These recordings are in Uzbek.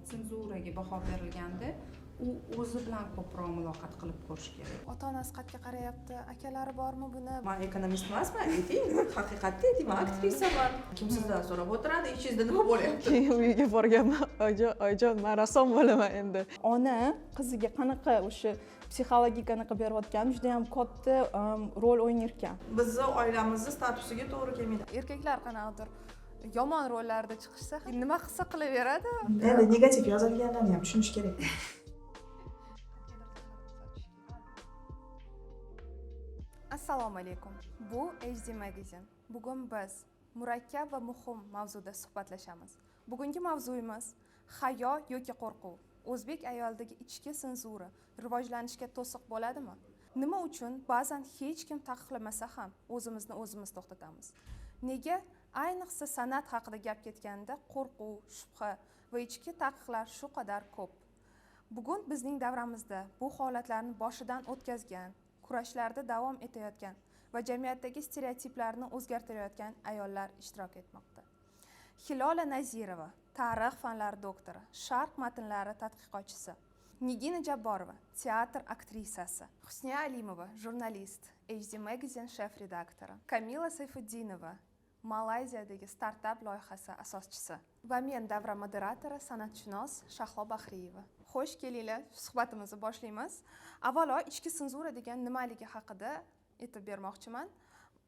senzuraga baho berilganda u o'zi bilan ko'proq muloqot qilib ko'rish kerak. Ota onasi qayerga qarayapti, akalari bormi buni? Man ekonomist emasman, ayting, haqiqatni ayting, man aktrisaman. Kim sizdan so'rab o'tiradi, ichingizda nima bo'lyapti? Keyin uyiga borganman: "Oyijon, oyijon, man rassom bo'laman endi." Ona qiziga qanaqa o'sha psixologik anaqa berayotgani juda yam katta rol o'ynarkan. Bizni oilamizni statusiga to'g'ri kelmaydi. Erkaklar qanaqadir yomon rollarda chiqishsa, nima qilsa qilaveradi. Endi negativ yozadiganlarni ham tushunish kerak. Assalomu alaykum, bu HD Magazine. Bugun biz murakkab va muhim mavzuda suhbatlashamiz. Bugungi mavzuyimiz: hayo yoki qo'rquv. O'zbek ayolidagi ichki senzura rivojlanishga to'siq bo'ladimi? Nima uchun ba'zan hech kim taqiqlamasa ham o'zimizni o'zimiz to'xtatamiz? Nega ayniqsa san'at haqida gap ketganda qo'rquv, shubha va ichki taqiqlar shu qadar ko'p? Bugun bizning davramizda bu holatlarni boshidan o'tkazgan, kurashlarda davom etayotgan va jamiyatdagi stereotiplarni o'zgartirayotgan ayollar ishtirok etmoqda. Hilola Nazirova, tarix fanlari doktori, sharq matnlari tadqiqotchisi; Nigina Jabborova, teatr aktrisasi; Husniya Alimova, jurnalist, HD Magazine shef redaktori; Kamila Sayfuddinova, Malayziyadagi startap loyihasi asoschisi va men, davra moderatori, san'atshunos Shahlo Bahriyeva. Xush kelinglar, suhbatimizni boshlaymiz. Avvalo ichki senzura degan nimaligi haqida aytib bermoqchiman.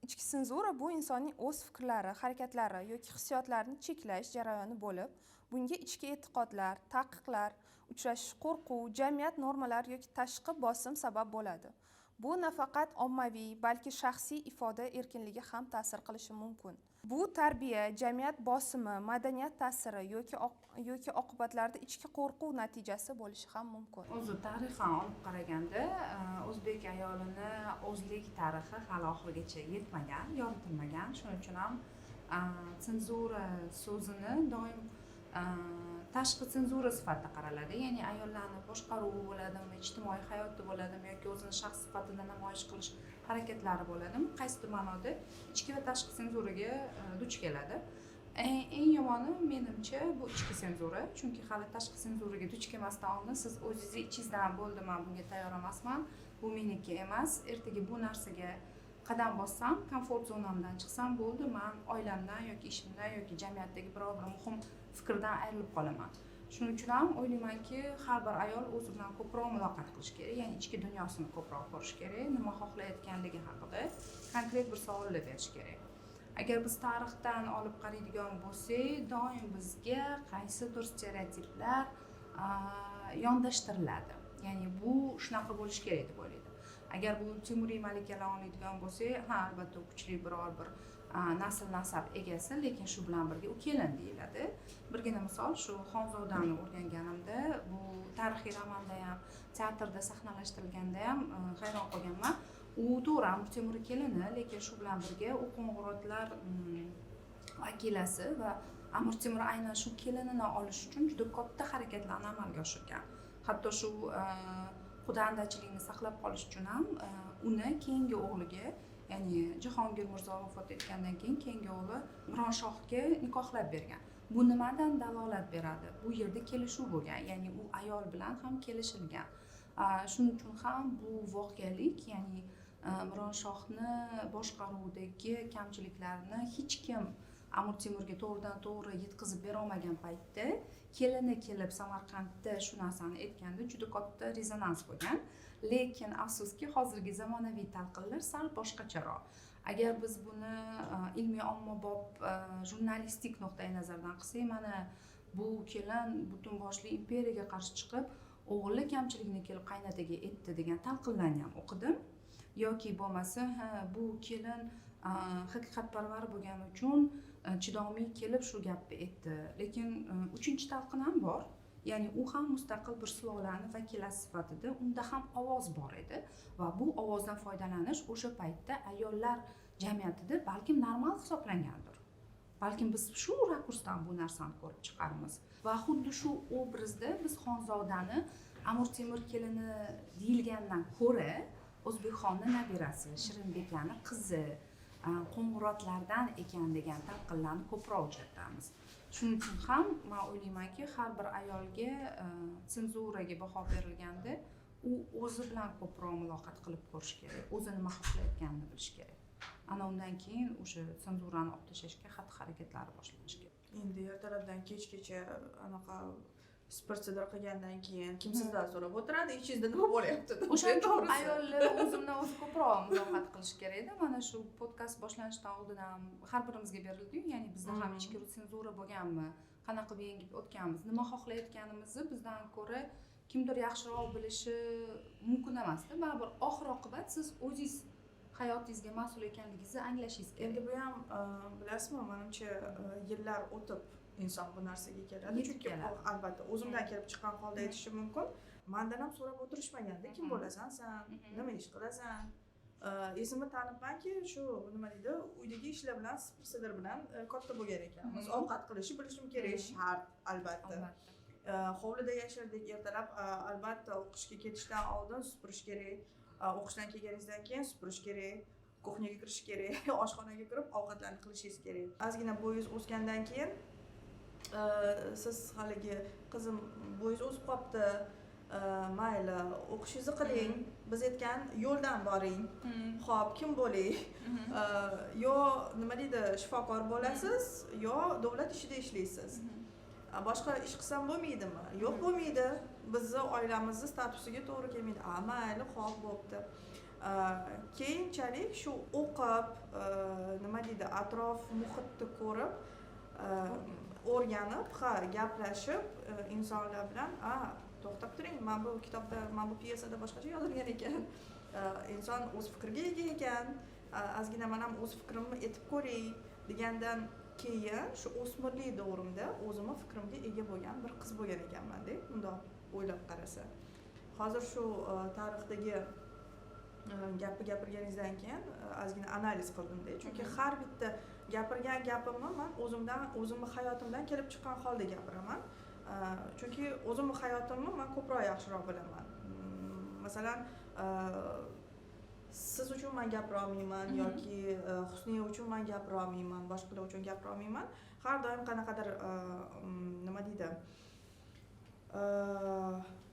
Ichki senzura bu insonning o'z fikrlari, harakatlari yoki hissiyotlarini cheklash jarayoni bo'lib, bunga ichki e'tiqodlar, taqiqlar, uchrashish, qo'rquv, jamiyat normalari yoki tashqi bosim sabab bo'ladi. Bu nafaqat ommaviy, balki shaxsiy ifoda erkinligi ham ta'sir qilishi mumkin. Bu tarbiya, jamiyat bosimi, madaniyat ta'siri yoki oqibatlarda ichki qo'rquv natijasi bo'lishi ham mumkin. O'zi tarixan olib qaraganda, o'zbek ayolini o'zlik tarixi hali oxirigacha yetmagan, yoritilmagan. Shuning uchun ham senzura so'zini doim tashqi senzura sifatida qaraladi, ya'ni ayollarni boshqaruvi bo'ladimi, ijtimoiy hayotda bo'ladimi yoki o'zini shaxs sifatida namoyish qilish harakatlari bo'ladimi, qaysidir ma'noda ichki va tashqi senzuraga duch keladi. Eng yomoni, menimcha, bu ichki senzura, chunki hali tashqi senzuraga duch kelmasdan oldin siz o'zingizni ichingizdan: "Bo'ldi, man bunga tayyor emasman, bu meniki emas, ertaga bu narsaga qadam bossam, komfort zonamdan chiqsam, bo'ldi, man oilamdan yoki ishimdan yoki jamiyatdagi biror bir muhim fikrdan ayrilib qolaman". Shuning uchun ham o'ylaymanki, har bir ayol o'zi bilan ko'proq muloqot qilishi kerak, ya'ni ichki dunyosini ko'proq ko'rish kerak, nima xohlayotganligi haqida konkret bir savollar berish kerak. Agar biz tarixdan olib qaraydigan bo'lsak, doim bizga qaysidir stereotiplar yondashtiriladi, ya'ni bu shunaqa bo'lishi kerak deb o'ylaydi. Agar bu Temuriy malikalarni oladigan bo'lsak, ha, albatta u kuchli biror bir nasl nasab egasi, lekin shu bilan birga u kelin deyiladi. Birgina misol, shu Xonzodani o'rganganimda, bu tarixiy romanda ham, teatrda sahnalashtirilganda ham hayron qolganman. U to'g'ri, Amir Temurni kelini, lekin shu bilan birga u Qo'ng'irotlar vakilasi va Amir Temur aynan shu kelinini olish uchun juda katta harakatlarni amalga oshirgan. Hatto shu xudandachilikni saqlab qolish uchun ham uni keyingi o'g'liga, ya'ni Jahongir Mirzo vafot etgandan keyin keyingi o'g'li Mironshohga nikohlab bergan. Bu nimadan dalolat beradi? Bu yerda kelishuv bo'lgan, ya'ni u ayol bilan ham kelishilgan. Shuning uchun ham bu voqelik, ya'ni Mironshohni boshqaruvidagi kamchiliklarni hech kim Amir Temurga to'g'ridan to'g'ri yetkazib berolmagan paytda kelini kelib Samarqandda shu narsani aytganda juda katta rezonans bo'lgan. Lekin afsuski, hozirgi zamonaviy talqinlar sal boshqacharoq. Agar biz buni ilmiy ommabop jurnalistik nuqtai nazardan qilsak, mana bu kelin butun boshli imperiyaga qarshi chiqib, o'g'li kamchiligini kelib qaynataga aytdi degan talqinlarni ham o'qidim. Yoki bo'lmasa, ha, bu kelin haqiqatparvar bo'lgani uchun chidolmay kelib shu gapni aytdi. Lekin uchinchi talqin ham bor, ya'ni u ham mustaqil bir sulolani vakilasi sifatida unda ham ovoz bor edi va bu ovozdan foydalanish o'sha paytda ayollar jamiyatida balkim normal hisoblangandir. Balkim biz shu rakursdan bu narsani ko'rib chiqarmiz va xuddi shu obrazda biz Xonzodani Amir Temur kelini deyilgandan ko'ra O'zbekxonni nabirasi, Shirinbekani qizi, Qo'ng'irotlardan ekan degan talqinlarni ko'proq uchratamiz. Shuning uchun ham man o'ylaymanki, har bir ayolga senzuraga baho berilganda u o'zi bilan ko'proq muloqot qilib ko'rishi kerak, o'zi nima xohlayotganini bilishi kerak. Ana undan keyin o'sha senzurani olib tashlashga xatti harakatlari boshlanishi kerak. Endi ertalabdan kechgacha anaqa sipir-sidir qilgandan keyin kim sizdan so'rab o'tiradi, ichingizda nima bo'lyapti deb? O'shaning uchun To'g'risi. ayollar o'zi bilan o'zi ko'proq muloqot qilishi kerakda. Mana shu podkast boshlanishidan oldin ham har birimizga berildiyu, ya'ni bizda ham ichki senzura bo'lganmi, qanaqa qilib yengib o'tganmiz, nima xohlayotganimizni bizdan ko'ra kimdir yaxshiroq bilishi mumkin emasda. Baribir oxir oqibat siz o'zingiz hayotingizga mas'ul ekanligingizni anglashingiz kerak. Endi bu ham bilasizmi, manimcha, yillar o'tib inson bu narsaga keladi. Yetib Chunki keladi. Albatta, o'zimdan kelib chiqqan holda aytishim mumkin, mandan ham so'rab o'tirishmaganda: kim bo'lasan san, nima ish qilasan? Esimni tanibmanki, shu, nima deydi, uydagi ishlar bilan, sipir sidir bilan katta bo'lgan ekanmiz. Ovqat qilishni bilishim kerak, shart, albatta. Hovlida yashardik. Ertalab albatta o'qishga ketishdan oldin supurish kerak, o'qishdan kelganingizdan keyin supurish kerak, кухня ga kirish kerak, oshxonaga kirib ovqatlarni qilishingiz kerak. Ozgina bo'yingiz o'sgandan keyin siz haligi: "Qizim, bo'yingiz o'sib qolibdi, mayli, o'qishingizni qiling, biz aytgan yo'ldan boring. Ho'p, kim bo'ling? Yo, nima deydi, shifokor bo'lasiz, yo davlat ishida ishlaysiz. Boshqa ish qilsam bo'lmaydimi?" "Yo'q, bo'lmaydi, bizni oilamizni statusiga to'g'ri kelmaydi." "A, mayli, ho'p, bo'pti." Keyinchalik shu o'qib, nima deydi, atrof muhitni ko'rib, o'rganib, ha, gaplashib insonlar bilan: "A, to'xtab turing, mana bu kitobda, mana bu pyesada boshqacha yozilgan ekan. Inson o'z fikriga ega ekan, ozgina man ham o'z fikrimni aytib ko'ray", degandan keyin shu o'smirlik davrimda o'zimni fikrimga ega bo'lgan bir qiz bo'lgan ekanmanda. Bundoq o'ylab qarasa, hozir shu tarixdagi gapni gapirganingizdan keyin ozgina analiz qildimda, chunki har bitta gapirgan gapimni man o'zimdan, o'zimni hayotimdan kelib chiqqan holda gapiraman. Chunki o'zimni hayotimni man ko'proq, yaxshiroq bilaman. Masalan, siz uchun man gapira olmayman yoki Husniya uchun man gapira olmayman, boshqalar uchun gapira olmayman. Har doim qanaqadir, nima deydi,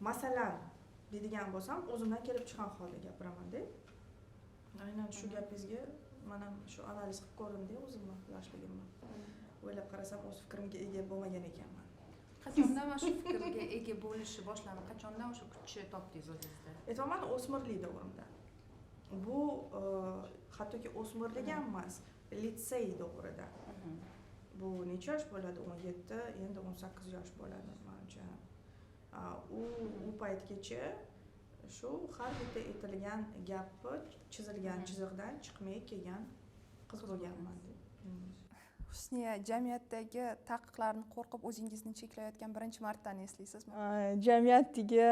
masalan deydigan bo'lsam, o'zimdan kelib chiqqan holda gapiramanda. Aynan shu gapingizga man ham shu analiz qilib ko'rdimda o'zimni yoshligimni. O'ylab qarasam, o'z fikrimga ega bo'lmagan ekanman. Qachondan mana shu fikrga ega bo'lishi boshlandi? Qachondan o'sha kuchni topdingiz o'zingizda? Aytyapman, o'smirlik davrimda. Bu hattoki o'smirlik ham emas, litsey davrida. Bu necha yosh bo'ladi? 17, endi 18 yosh bo'ladi manimcha. U paytgacha shu har bitta aytilgan gapni chizilgan chiziqdan chiqmay kelgan qiz bo'lganman. Husniya, jamiyatdagi taqiqlarni qo'rqib o'zingizni cheklayotgan birinchi martani eslaysizmi? Jamiyatdagi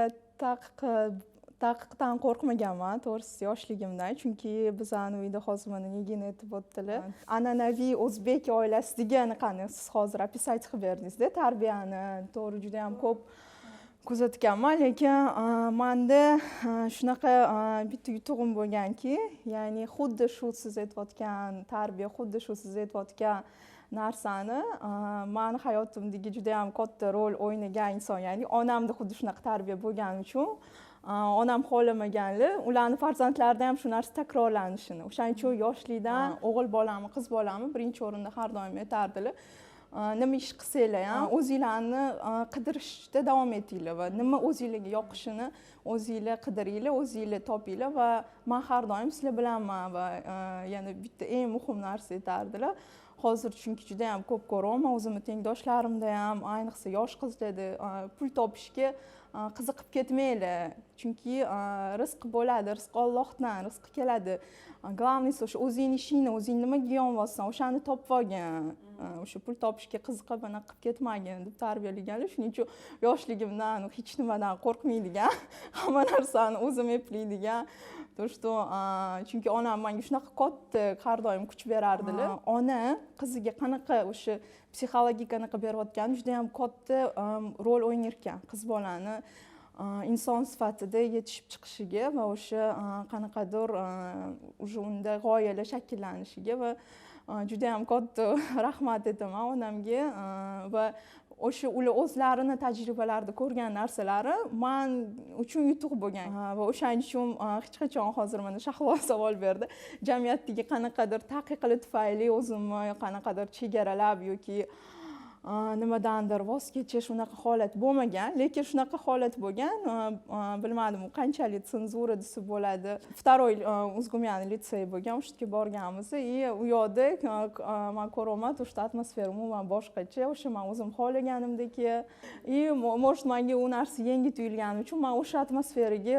taqiqdan qo'rqmaganman, to'g'risi, yoshligimdan, chunki bizani uyda, hozir mana Nigina aytib o'tdilar, an'anaviy o'zbek oilasidagi anaqani siz hozir описать qilib berdingizda, tarbiyani, to'g'ri, juda yam ko'p kuzatganman. Lekin manda shunaqa bitta yutug'im bo'lganki, ya'ni xuddi shu siz aytayotgan tarbiya, xuddi shu siz aytayotgan narsani mani hayotimdagi juda yam katta rol o'ynagan inson, ya'ni onamda xuddi shunaqa tarbiya bo'lgani uchun, onam xohlamaganlar ularni farzandlarida ham shu narsa takrorlanishini. O'shaning uchun yoshlikdan o'g'il bolami, qiz bolami, birinchi o'rinda har doim aytardilar: nima ish qilsanglar ham, o'zinglarni qidirishda davom etinglar va nima o'zinglarga yoqishini o'zinglar qidiringlar, o'zinglar topinglar va man har doim sizlar bilanman. Va yana bitta eng muhim narsa aytardilar, hozir chunki juda yam ko'p ko'ryapman o'zimni tengdoshlarimda ham, ayniqsa yosh qizlarda, pul topishga qiziqib ketmanglar, chunki rizq bo'ladi, rizq Ollohdan, rizq keladi. Главный si o'sha o'zingni ishingni, o'zing nimaga yonyapsan, o'shani topib olgin, o'sha pul topishga qiziqib anaqa qilib ketmagin, deb tarbiyalaganlar. Shuning uchun yoshligimdan hech nimadan qo'rqmaydigan, hamma narsani o'zim eplaydigan, то что chunki onam menga shunaqa katta har doim kuch berardilar. Ona qiziga qanaqa o'sha psixologik anaqa berayotgani juda yam katta rol o'ynar ekan qiz bolani inson sifatida yetishib chiqishiga va o'sha qanaqadir уже unda g'oyalar shakllanishiga va Judayam katta rahmat aytaman onamga. Va o'sha ular o'zlarini tajribalarida ko'rgan narsalari man uchun yutuq bo'lgan. Va o'shaning uchun hech qachon, hozir mana Shahlo savol berdi, jamiyatdagi qanaqadir taqiqlar tufayli o'zimni qanaqadir chegaralab yoki nimadandir voz kechish, unaqa holat bo'lmagan. Lekin shunaqa holat bo'lgan, bilmadim, u qanchalik senzura desa bo'ladi. Второй УзГУМЯni litsey bo'lgan, o'sha yerga borganmiz и u yoqda man ko'ryapman, то что atmosfera umuman boshqacha, o'sha man o'zim xohlaganimdek. И может, manga u narsa yangi tuyulgani uchun man o'sha atmosferaga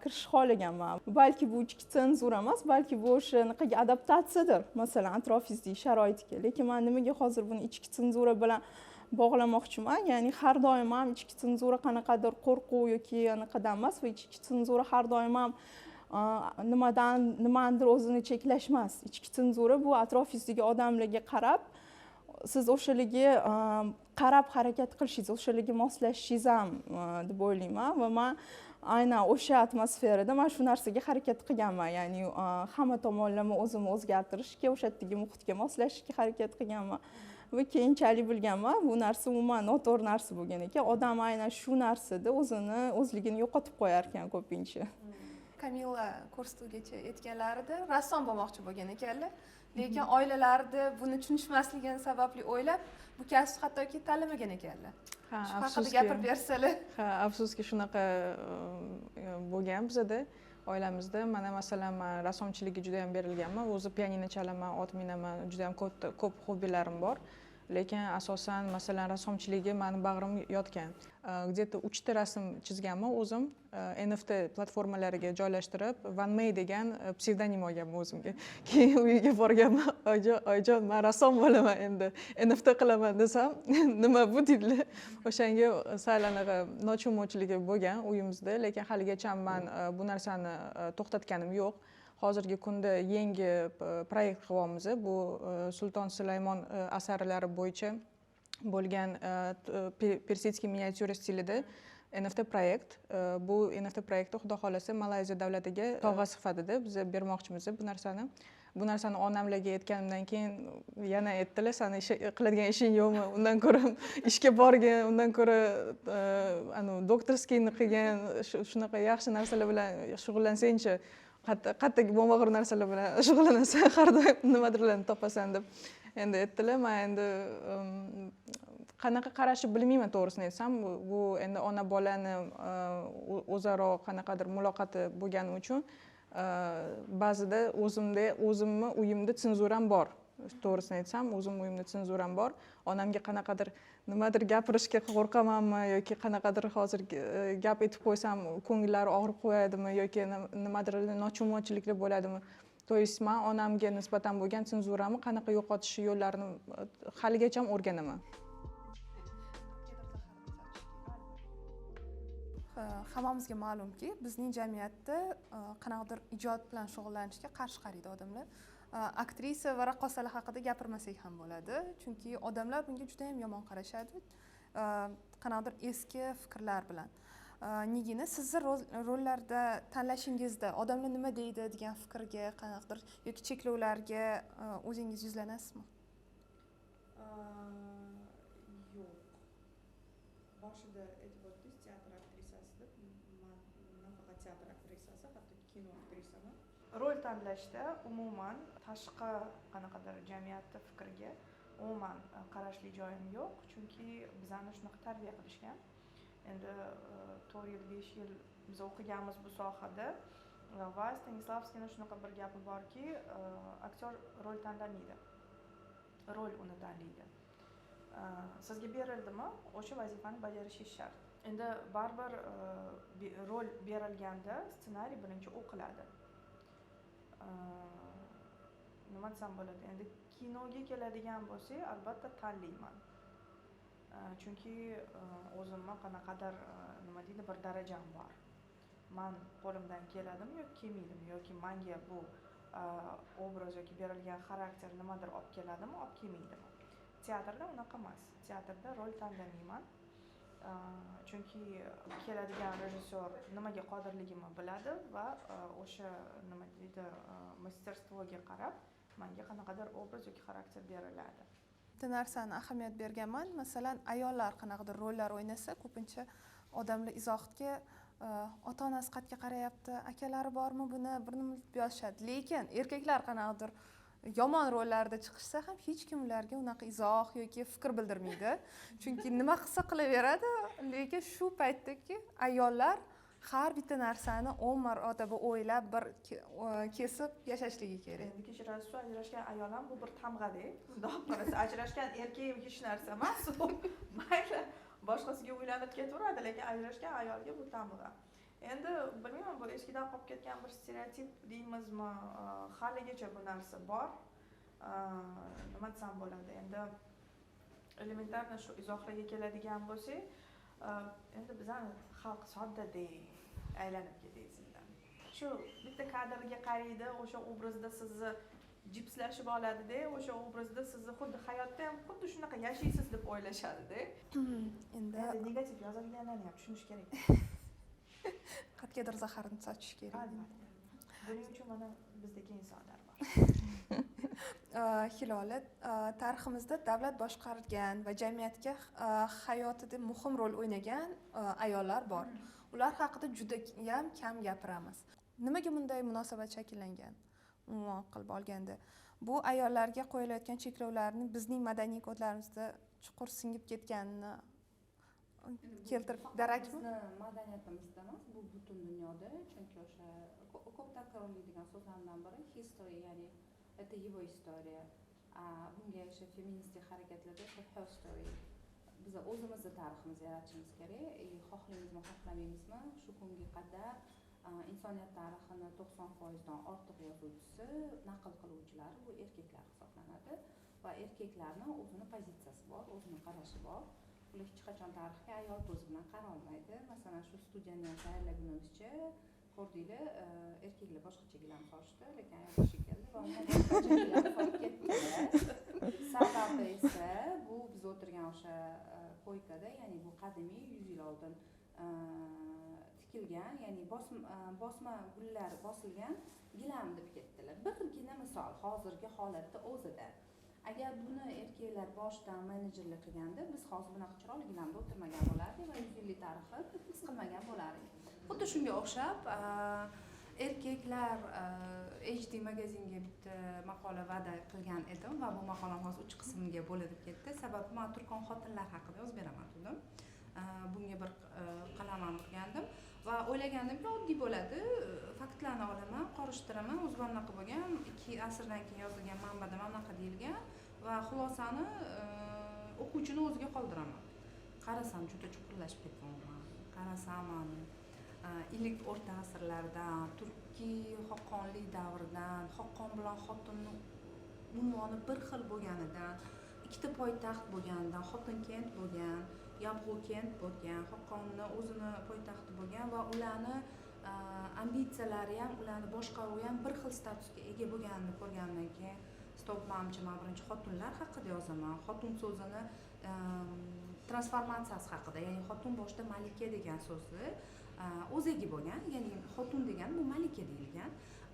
kirishni xohlaganman. Balki bu ichki senzura emas, balki bu o'sha anaqaga adaptatsiyadir, masalan, atrofingizdagi sharoitga. Lekin man nimaga hozir buni ichki senzura bilan bog'lamoqchiman? Ya'ni har doim ham ichki senzura qanaqadir qo'rquv yoki anaqadan emas va ichki senzura har doim ham nimadan nimanidir o'zini cheklash emas. Ichki senzura bu atrofingizdagi odamlarga qarab, siz o'shalarga qarab harakat qilishingiz, o'shalarga moslashishingiz ham deb o'ylayman. Va man aynan o'sha atmosferada man shu narsaga harakat qilganman, ya'ni hamma tomonlama o'zimni o'zgartirishga, o'sha yerdagi muhitga moslashishga harakat qilganman. Va keyinchalik bilganman, bu narsa umuman noto'g'ri narsa bo'lgan ekan. Odam aynan shu narsada o'zini o'zligini yo'qotib qo'yar ekan ko'pincha. Kamila ko'rsatuvgacha aytganlarida rassom bo'lmoqchi bo'lgan ekanlar, lekin oilalarida buni tushunishmasligini sababli o'ylab, bu kasbni hattoki tanlamagan ekanlar. Ha. Shu haqida Afsuski. gapirib bersalar. Ha, afsuski, shunaqa bo'lgan bizada, oilamizda. Mana, masalan, man rassomchilikka juda yam berilganman o'zi, pianino chalaman, ot minaman, juda yam ko'p hobbilarim bor, lekin asosan, masalan, rassomchiligi mani bag'rim yotgan. Где то uchta rasm chizganman o'zim, NFT platformalariga joylashtirib, Van May degan psevdonim olganman o'zimga. Keyin uyga borganman, "Oyijon, oyijon, man rassom bo'laman endi, NFT qilaman", desam, "Nima bu?" deydilar. O'shanga sal anaqa notushunmovchiligi bo'lgan uyimizda, lekin haligacha man bu narsani to'xtatganim yo'q. Hozirgi kunda yangi proyekt qilyapmiz. Bu Sulton Sulaymon asarlari bo'yicha bo'lgan персидский miniatyura stilida NFT proyekt. Bu NFT proyektni, xudo xohlasa, Malayziya davlatiga sovg'a sifatida biz bermoqchimiz bu narsani. Bu narsani onamlarga aytganimdan keyin yana aytdilar: "Sani qiladigan ishing yo'qmi? Undan ko'ra ishga borgin, undan ko'ra anavi докторский ni qilgin, shunaqa yaxshi narsalar bilan shug'ullansangchi, qayerdagi bo'lmag'ur narsalar bilan shug'ullanasan, har doim nimadirlarni topasan", deb endi aytdilar. Man endi qanaqa qarashni bilmayman, to'g'risini aytsam. Bu endi ona bolani o'zaro qanaqadir muloqoti bo'lgani uchun ba'zida o'zimda, o'zimni uyimda senzuram bor, to'g'risini aytsam, o'zimni uyimda senzuram bor. Onamga qanaqadir nimadir gapirishga qo'rqamanmi yoki qanaqadir hozir gap aytib qo'ysam, ko'ngillari og'rib qo'yadimi yoki nimadir notushunmovchiliklar bo'ladimi. То есть man onamga nisbatan bo'lgan senzuramni qanaqa yo'qotish yo'llarini haligacha o'rganaman. Hammamizga ma'lumki, bizning jamiyatda qanaqadir ijod bilan shug'ullanishga qarshi qaraydi odamlar. Aktrisa va raqqosalar haqida gapirmasak ham bo'ladi, chunki odamlar bunga juda yam yomon qarashadi, qanaqadir eski fikrlar bilan. Nigina, sizni rollarda tanlashingizda odamlar nima deydi degan fikrga qanaqadir yoki cheklovlarga o'zingiz yuzlanasizmi? Yo'q. Boshida aytib o'tdingiz, teatr aktrisasi deb. Man nafaqat teatr aktrisasi, hattoki kino aktrisaman. Rol tanlashda umuman tashqi qanaqadir jamiyatni fikriga umuman qarashli joyim yo'q, chunki bizani shunaqa tarbiya qilishgan. Endi 4 yil, 5 yil biz o'qiganmiz bu sohada va Stanislavskiyni shunaqa bir gapi borki, aktyor rol tanlamaydi, rol uni tanlaydi. Sizga berildimi, o'sha vazifani bajarishingiz shart. Endi baribir rol berilganda ssenariy birinchi o'qiladi. Nima desam bo'ladi, endi kinoga keladigan bo'lsak, albatta tanlayman, chunki o'zimni qanaqadir nima deydi, bir darajam bor. Man qo'limdan keladimi yoki kelmaydimi, yoki manga bu obraz yoki berilgan xarakter nimadir olib keladimi, olib kelmaydimi. Teatrda unaqa emas, teatrda rol tanlamayman, chunki keladigan rejissyor nimaga qodirligimni biladi va o'sha, nima deydi, мастерство ga qarab Manga qanaqadir obraz yoki xarakter beriladi. Bitta narsani ahamiyat berganman. Masalan, ayollar qanaqadir rollar o'ynasa, ko'pincha odamlar izohga ota onasi qayerga qarayapti, akalari bormi, buni bir nima deb yozishadi. Lekin erkaklar qanaqadir yomon rollarda chiqishsa ham, hech kim ularga unaqa izoh yoki fikr bildirmaydi, chunki nima qilsa qilaveradi. Lekin shu paytdagi ayollar har bitta narsani 10 marotaba o'ylab, bir kesib yashashligi kerak. Endi kechirasiz, ajrashgan ayol ham bu bir tamg'ada. Bundoq olib qarasa, ajrashgan erkak hech narsa emas u, mayli, boshqasiga uylanib ketaveradi, lekin ajrashgan ayolga bu tamg'a. Endi bilmayman, bu eskidan qolib ketgan bir stereotip deymizmi, haligacha bu narsa bor. Nima desam bo'ladi, endi элементарно shu izohlarga keladigan bo'lsak, endi bizani xalq soddada, aylanib ketay sizdan, shu bitta kadrga qaraydi, o'sha obrazda sizni jipslashib oladida, o'sha obrazda sizni xuddi hayotda ham xuddi shunaqa yashaysiz deb o'ylashadida. Endi Endi negativ yozadiganlarni ham tushunish kerak. Qayergadir zaharni sochish kerak. Albatta, buning uchun mana bizdagi insonlar bor. Hilola, tariximizda davlat boshqargan va jamiyatga hayotida muhim rol o'ynagan ayollar bor. Ular haqida judayam kam gapiramiz. Nimaga bunday munosabat shakllangan? Umuman qilib olganda, bu ayollarga qo'yilayotgan cheklovlarni bizning madaniy kodlarimizda chuqur singib ketganini keltirib darakmi? Bizni madaniyatimizda emas, bu butun dunyoda, chunki o'sha ko'p takrorlaydigan so'zlardan biri history, ya'ni это его история. A bunga o'sha feministik harakatlarda o'sha her story, biza o'zimizni tariximizni yaratishimiz kerak. И xohlaymizmi, xohlamaymizmi, shu kunga qadar insoniyat tarixini 90%dan ortiq yozuvchisi, naql qiluvchilari bu erkaklar hisoblanadi va erkaklarni o'zini pozitsiyasi bor, o'zini qarashi bor. Ular hech qachon tarixga ayol ko'zi bilan qarolmaydi. Masalan, shu studiyani ham tayyorlagunimizcha ko'rdinglar, erkaklar boshqacha gilam solishdi, lekin ayol kishi keldi va umuman boshqacha gilam solib ketdilar. Sababi esa bu biz o'tirgan o'sha койка da, ya'ni bu qadimiy, 100 yil oldin tikilgan, ya'ni bosma gullar bosilgan gilam deb ketdilar. Birgina misol hozirgi holatda o'zida. Agar buni erkaklar boshidan menejerlik qilganda, biz hozir bunaqa chiroyli gilamda o'tirmagan bo'lardik va 100 yillik tarixi his qilmagan bo'lardik. Xuddi shunga o'xshab, erkaklar, HD magazinga bitta maqola va'da qilgan edim va bu maqolam hozir uch qismga bo'linib ketdi. Sababi man turkon xotinlar haqida yozib beraman dedim. Bunga bir qalam ham urgandim va o'ylagandimki, oddiy bo'ladi, faktlarni olaman, qorishtiraman, o'zi mana bunaqa bo'lgan, 2 asrdan keyin yozilgan manbada mana bunaqa deyilgan va xulosani o'quvchini o'ziga qoldiraman. Qarasam, juda chuqurlashib ketganman. Qarasam, ilk o'rta asrlardan, turkiy xoqonlik davridan, xoqon bilan xotinni unvoni bir xil bo'lganidan, ikkita poytaxt bo'lganidan, Xotinkent bo'lgan, Yabg'ukent bo'lgan, xoqonni o'zini poytaxti bo'lgan va ularni ambitsiyalari ham, ularni boshqaruvi ham bir xil statusga ega bo'lganini ko'rgandan keyin, стоп, manimcha, man birinchi xotinlar haqida yozaman, xotin so'zini transformatsiyasi haqida. Ya'ni xotin boshida malika degan so'zni o'zagi bo'lgan, ya'ni xotin degani bu malika deyilgan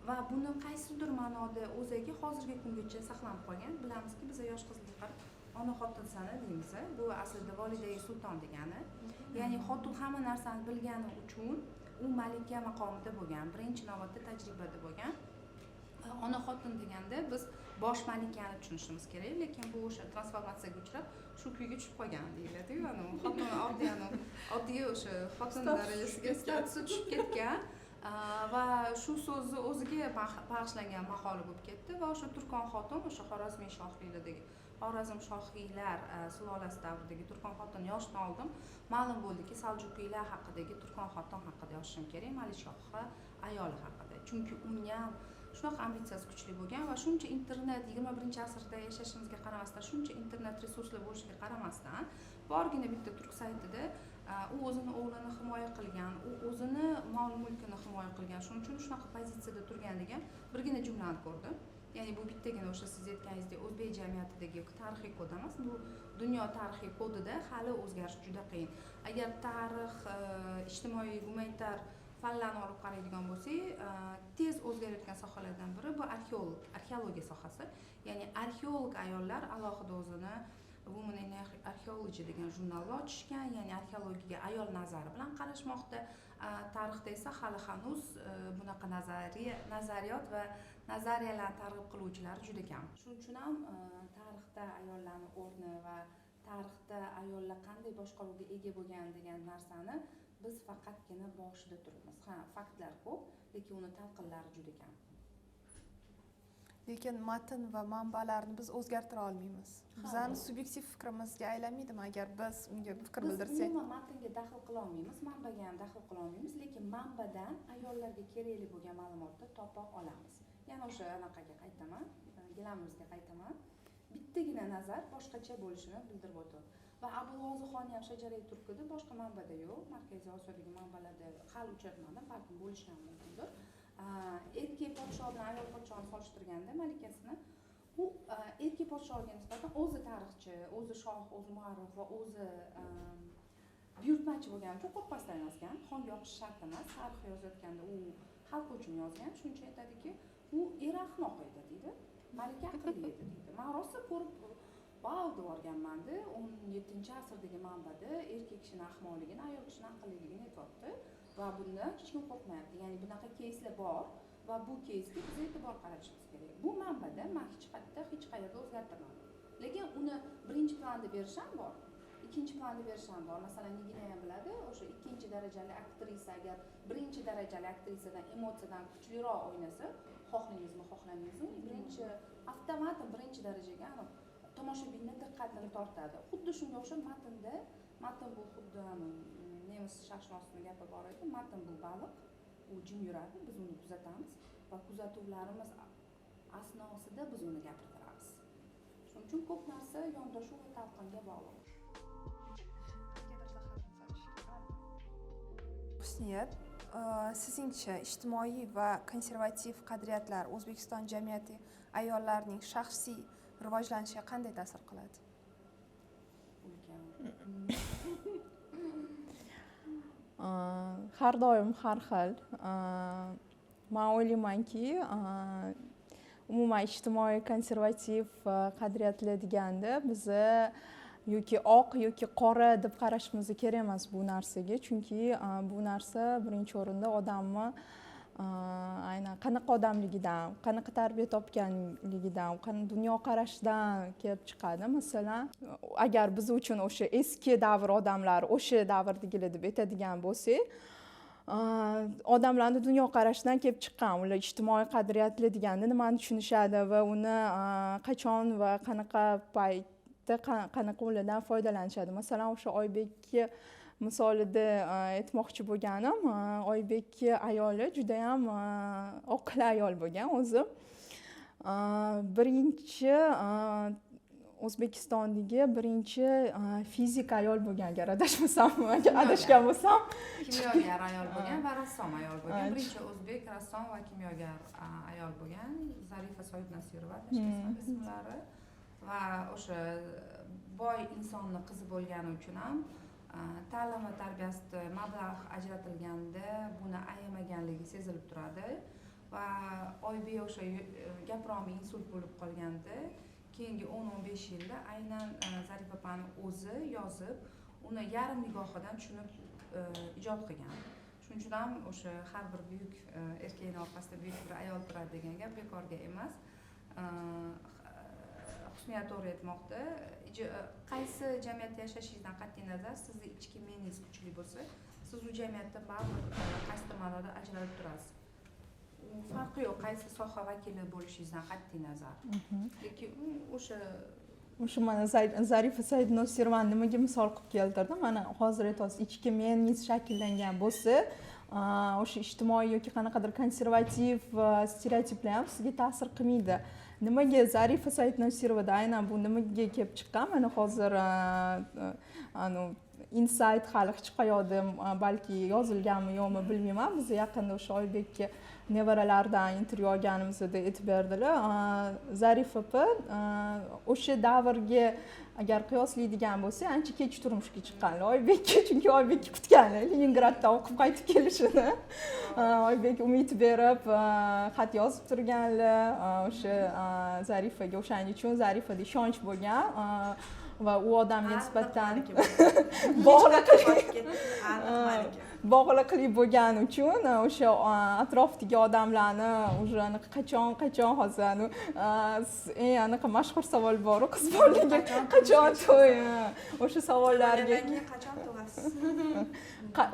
va buni qaysidir ma'noda o'zagi hozirgi kungacha saqlanib qolgan. Bilamizki, biza yosh qizlarga qarab "ona xotinsana" deymiz. Bu aslida volidai sulton degani, ya'ni xotin hamma narsani bilgani uchun u malika maqomida bo'lgan, birinchi navbatda tajribada bo'lgan. Ona xotin deganda biz bosh malikani tushunishimiz kerak, lekin bu o'sha transformatsiyaga uchrab, shu kuyga tushib qolgan deyiladiyu, anavi xotin oddiy, anavi oddiy o'sha xotin darajasiga statusi tushib ketgan va shu so'zni o'ziga bag'ishlangan maqola bo'lib ketdi. Va o'sha turkon xotin, o'sha xorazmiy shohliklardagi, Xorazm shohiylar sulolasi davridagi turkon xotin yozishdan oldin ma'lum bo'ldiki, saljuqiylar haqidagi turkon xotin haqida yozishim kerak, Malikshohni ayoli haqida, chunki unga ham shunaqa ambitsiyasi kuchli bo'lgan va shuncha internet, 21-asrda yashashimizga qaramasdan, shuncha internet resurslar bo'lishiga qaramasdan, borgina bitta turk saytida u o'zini o'g'lini himoya qilgan, u o'zini mol mulkini himoya qilgan, shuning uchun shunaqa pozitsiyada turgan degan birgina jumlani ko'rdim. Ya'ni bu bittagina o'sha siz aytganingizdek o'zbek jamiyatidagi tarixiy kod emas, bu dunyo tarixiy kodida hali o'zgarish juda qiyin. Agar tarix, ijtimoiy gumanitar Fanlarni olib qaraydigan bo'lsak, tez o'zgarayotgan sohalardan biri bu arxeologiya sohasi. Ya'ni arxeolog ayollar alohida o'zini Women in Archaeology degan jurnalni ochishgan, ya'ni arxeologiyaga ayol nazari bilan qarashmoqda. Tarixda esa hali hanuz bunaqa nazariyot va nazariyalarni targ'ib qiluvchilar juda kam. Shuning uchun ham tarixda ayollarni o'rni va tarixda ayollar qanday boshqaruvga ega bo'lgan degan narsani biz faqatgina boshida turibmiz. Ha, faktlar ko'p, lekin uni talqinlari juda kam. Lekin matn va manbalarni biz o'zgartira olmaymiz. Bizani subyektiv fikrimizga aylanmaydimi agar biz unga fikr Biz bildirsak? Umuman matnga daxl qila olmaymiz, manbaga ham daxl qila olmaymiz, lekin manbadan ayollarga kerakli bo'lgan ma'lumotni topa olamiz. Yana o'sha anaqaga qaytaman, gilamimizga qaytaman. Bittagina nazar boshqacha bo'lishini bildirib o'tdi. Va Abulg'ozixonni ham Shajarai Turkida boshqa manbada yo'q, Markaziy Osiyodagi manbalarda hali uchratmadim, balkim bo'lishi ham mumkindir. Erkak podsho bilan ayol podshoni solishtirganda malikasini, u erkak podshoga nisbatan o'zi tarixchi, o'zi shoh, o'zi muarrix va o'zi buyurtmachi bo'lgani uchun qo'rqmasdan yozgan. Xonga yoqishi shart emas, tarix yozayotganda u xalq uchun yozgan. Shuning uchun aytadiki, u eri ahmoq edi deydi, malika aqlli edi deydi. Man rosa ko'rib vau deb yuborganmanda, 17-asrdagi manbada erkak kishini ahmoqligini, ayol kishini aqlliligini aytyapti va bundan hech kim qo'rqmayapti. Ya'ni bunaqa keyslar bor va bu keysga biz e'tibor qaratishimiz kerak. Bu manbada man hech qayerda, hech qayerda o'zgartirmadim. Lekin uni birinchi planda berish ham bor, ikkinchi planda berish ham bor. Masalan, Nigina ham biladi, o'sha ikkinchi darajali aktrisa agar birinchi darajali aktrisadan emotsiyadan kuchliroq o'ynasa, xohlaymizmi, xohlamaymizmi, birinchi avtomatik birinchi darajaga aniq tomoshabinni diqqatini tortadi. Xuddi shunga o'xshab matnda, matn bu xuddi nemis sharqshunosini gapi bor edi, matn bu baliq, u jim yuradi, biz uni kuzatamiz va kuzatuvlarimiz asnosida biz uni gapirtiramiz. Shuning uchun ko'p narsa yondashuv va talqinga bog'liq. Husniyat, sizningcha ijtimoiy va konservativ qadriyatlar O'zbekiston jamiyati ayollarining shaxsiy rivojlanishiga qanday ta'sir qiladi? Ulkan. Har doim har xil. Man o'ylaymanki, umuman ijtimoiy konservativ qadriyatlar deganda biza yoki oq yoki qora deb qarashimiz kerak emas bu narsaga, chunki bu narsa birinchi o'rinda odamni aynan qanaqa odamligidan, qanaqa tarbiya topganligidan, dunyoqarashidan kelib chiqadi. Masalan, agar biz uchun o'sha eski davr odamlari o'sha davrdagilar deb aytadigan bo'lsak, odamlarni dunyoqarashidan kelib chiqqan, ular ijtimoiy qadriyatlar deganda nimani tushunishadi va uni qachon va qanaqa paytda qanaqa ulardan foydalanishadi. Masalan, o'sha Oybekka misolida aytmoqchi bo'lganim, Oybekka ayoli judayam oqil ayol bo'lgan o'zi. Birinchi O'zbekistondagi birinchi fizik ayol bo'lgan, agar adashmasam, agar adashgan bo'lsam. Kimyogar ayol bo'lgan va rassom ayol bo'lgan. Birinchi o'zbek rassom va kimyogar ayol bo'lgan Zarifa Soyibnasirova adashmasam ismlari. Va o'sha boy insonni qizi bo'lgani uchun ham ta'lim va tarbiyasida mablag' ajratilganda buni ayamaganligi sezilib turadi. Va Oybek o'sha gapirolmay insult bo'lib qolganda keyingi 10-15 yilda aynan Zarifa opani o'zi yozib, uni yarim nigohidan tushunib ijod qilgan. Shuning uchun ham o'sha har bir buyuk erkakning orqasida buyuk bir ayol turadi degan gap bekorga emas. Husniya to'g'ri aytmoqda. Qaysi jamiyatda yashashingizdan qat'iy nazar, sizni ichki meningiz kuchli bo'lsa, siz u jamiyatda baribir qaysidir ma'noda ajralib turasiz. U farqi yo'q, qaysi soha vakili bo'lishingizdan qat'iy nazar. Lekin u o'sha O'sha mana Zarifa Saidnosirvani nimaga misol qilib keltirdim? Mana hozir aytyapsiz, ichki meningiz shakllangan bo'lsa, o'sha ijtimoiy yoki qanaqadir konservativ stereotiplar ham sizga ta'sir qilmaydi. Nimaga Zarifa Saidnosirovada aynan bu nimaga kelib chiqqan? Mana hozir Insight hali hech qayerda balki yozilganmi, yo'qmi, bilmayman. Biz yaqinda o'sha Oybekka nevaralaridan intervyu olganimizda aytib berdilar. Zarif opa o'sha davrga agar qiyoslaydigan bo'lsak, ancha kech turmushga chiqqanlar Oybekka, chunki Oybekka kutganlar Leningraddan o'qib qaytib kelishini. Oybek umid berib, xat yozib turganlar o'sha Zarifaga. O'shaning uchun Zarifada ishonch bo'lgan va u odamga nisbatan bog'liqlik bo'lgani uchun o'sha atrofdagi odamlarni уже anaqa qachon, qachon, hozir eng anaqa mashhur savol boru, qiz bolaga qachon to'y, o'sha savollarga Qachon tug'asiz?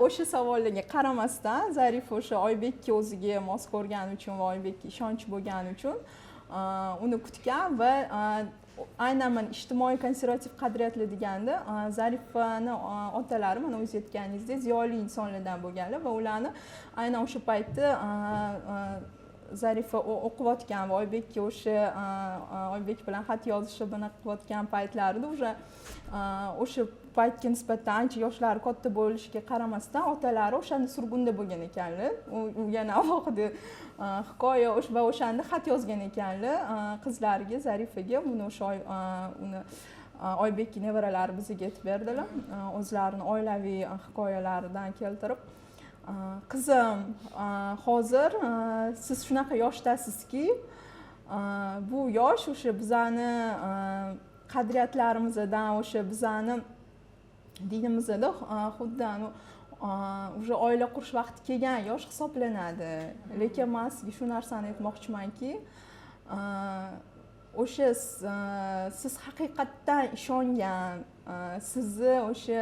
O'sha savollarga qaramasdan Zarif o'sha Oybekka o'ziga mos ko'rgani uchun va Oybekka ishonch bo'lgani uchun uni kutgan. Va aynan mana ijtimoiy konservativ qadriyatlar deganda, Zarifani otalari, mana o'zingiz aytganingizdek, ziyoli insonlardan bo'lganlar va ularni aynan o'sha paytda Zarifa o'qiyotgan va Oybekka o'sha Oybek bilan xat yozishib, bunaqa qilayotgan paytlarida уже o'sha paytga nisbatan ancha yoshlari katta bo'lishiga qaramasdan, otalari o'shanda surgunda bo'lgan ekanlar. U yana alohida hikoya. Va o'shanda xat yozgan ekanlar qizlariga, Zarifaga. Buni o'sha uni Oybekni nevaralari bizga aytib berdilar, o'zlarini oilaviy hikoyalaridan keltirib: "Qizim, hozir siz shunaqa yoshdasizki, bu yosh o'sha bizani qadriyatlarimizdan, o'sha bizani dinimizda xuddi уже oila qurish vaqti kelgan yosh hisoblanadi. Lekin man sizga shu narsani aytmoqchimanki, o'sha siz haqiqatdan ishongan, sizni o'sha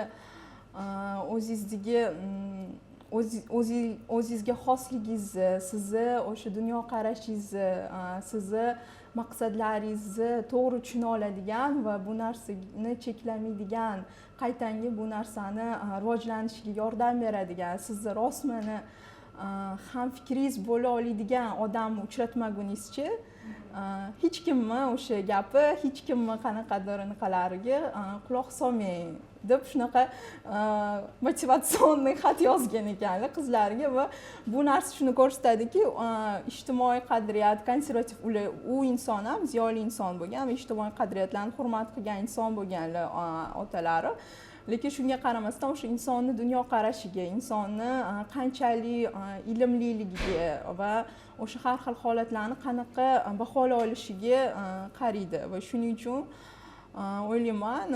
o'zingizdagi o'zingizga xosligingizni, sizni o'sha dunyoqarashingizni, sizni maqsadlaringizni to'g'ri tushuna oladigan va bu narsani cheklamaydigan, qaytanga bu narsani rivojlanishiga yordam beradigan, sizni rostmana hamfikringiz bo'la oladigan odamni uchratmaguningizcha hech kimni o'sha gapi, hech kimni qanaqadir anaqalariga quloq solmang", deb shunaqa мотивационный xat yozgan ekanlar qizlariga. Va bu narsa shuni ko'rsatadiki, ijtimoiy qadriyat, konservativ, ular, u inson ham ziyoli inson bo'lgan va ijtimoiy qadriyatlarni hurmat qilgan inson bo'lganlar otalari. Lekin shunga qaramasdan o'sha insonni dunyoqarashiga, insonni qanchalik ilmliligiga va o'sha har xil holatlarni qanaqa baholay olishiga qaraydi. Va shuning uchun o'ylayman,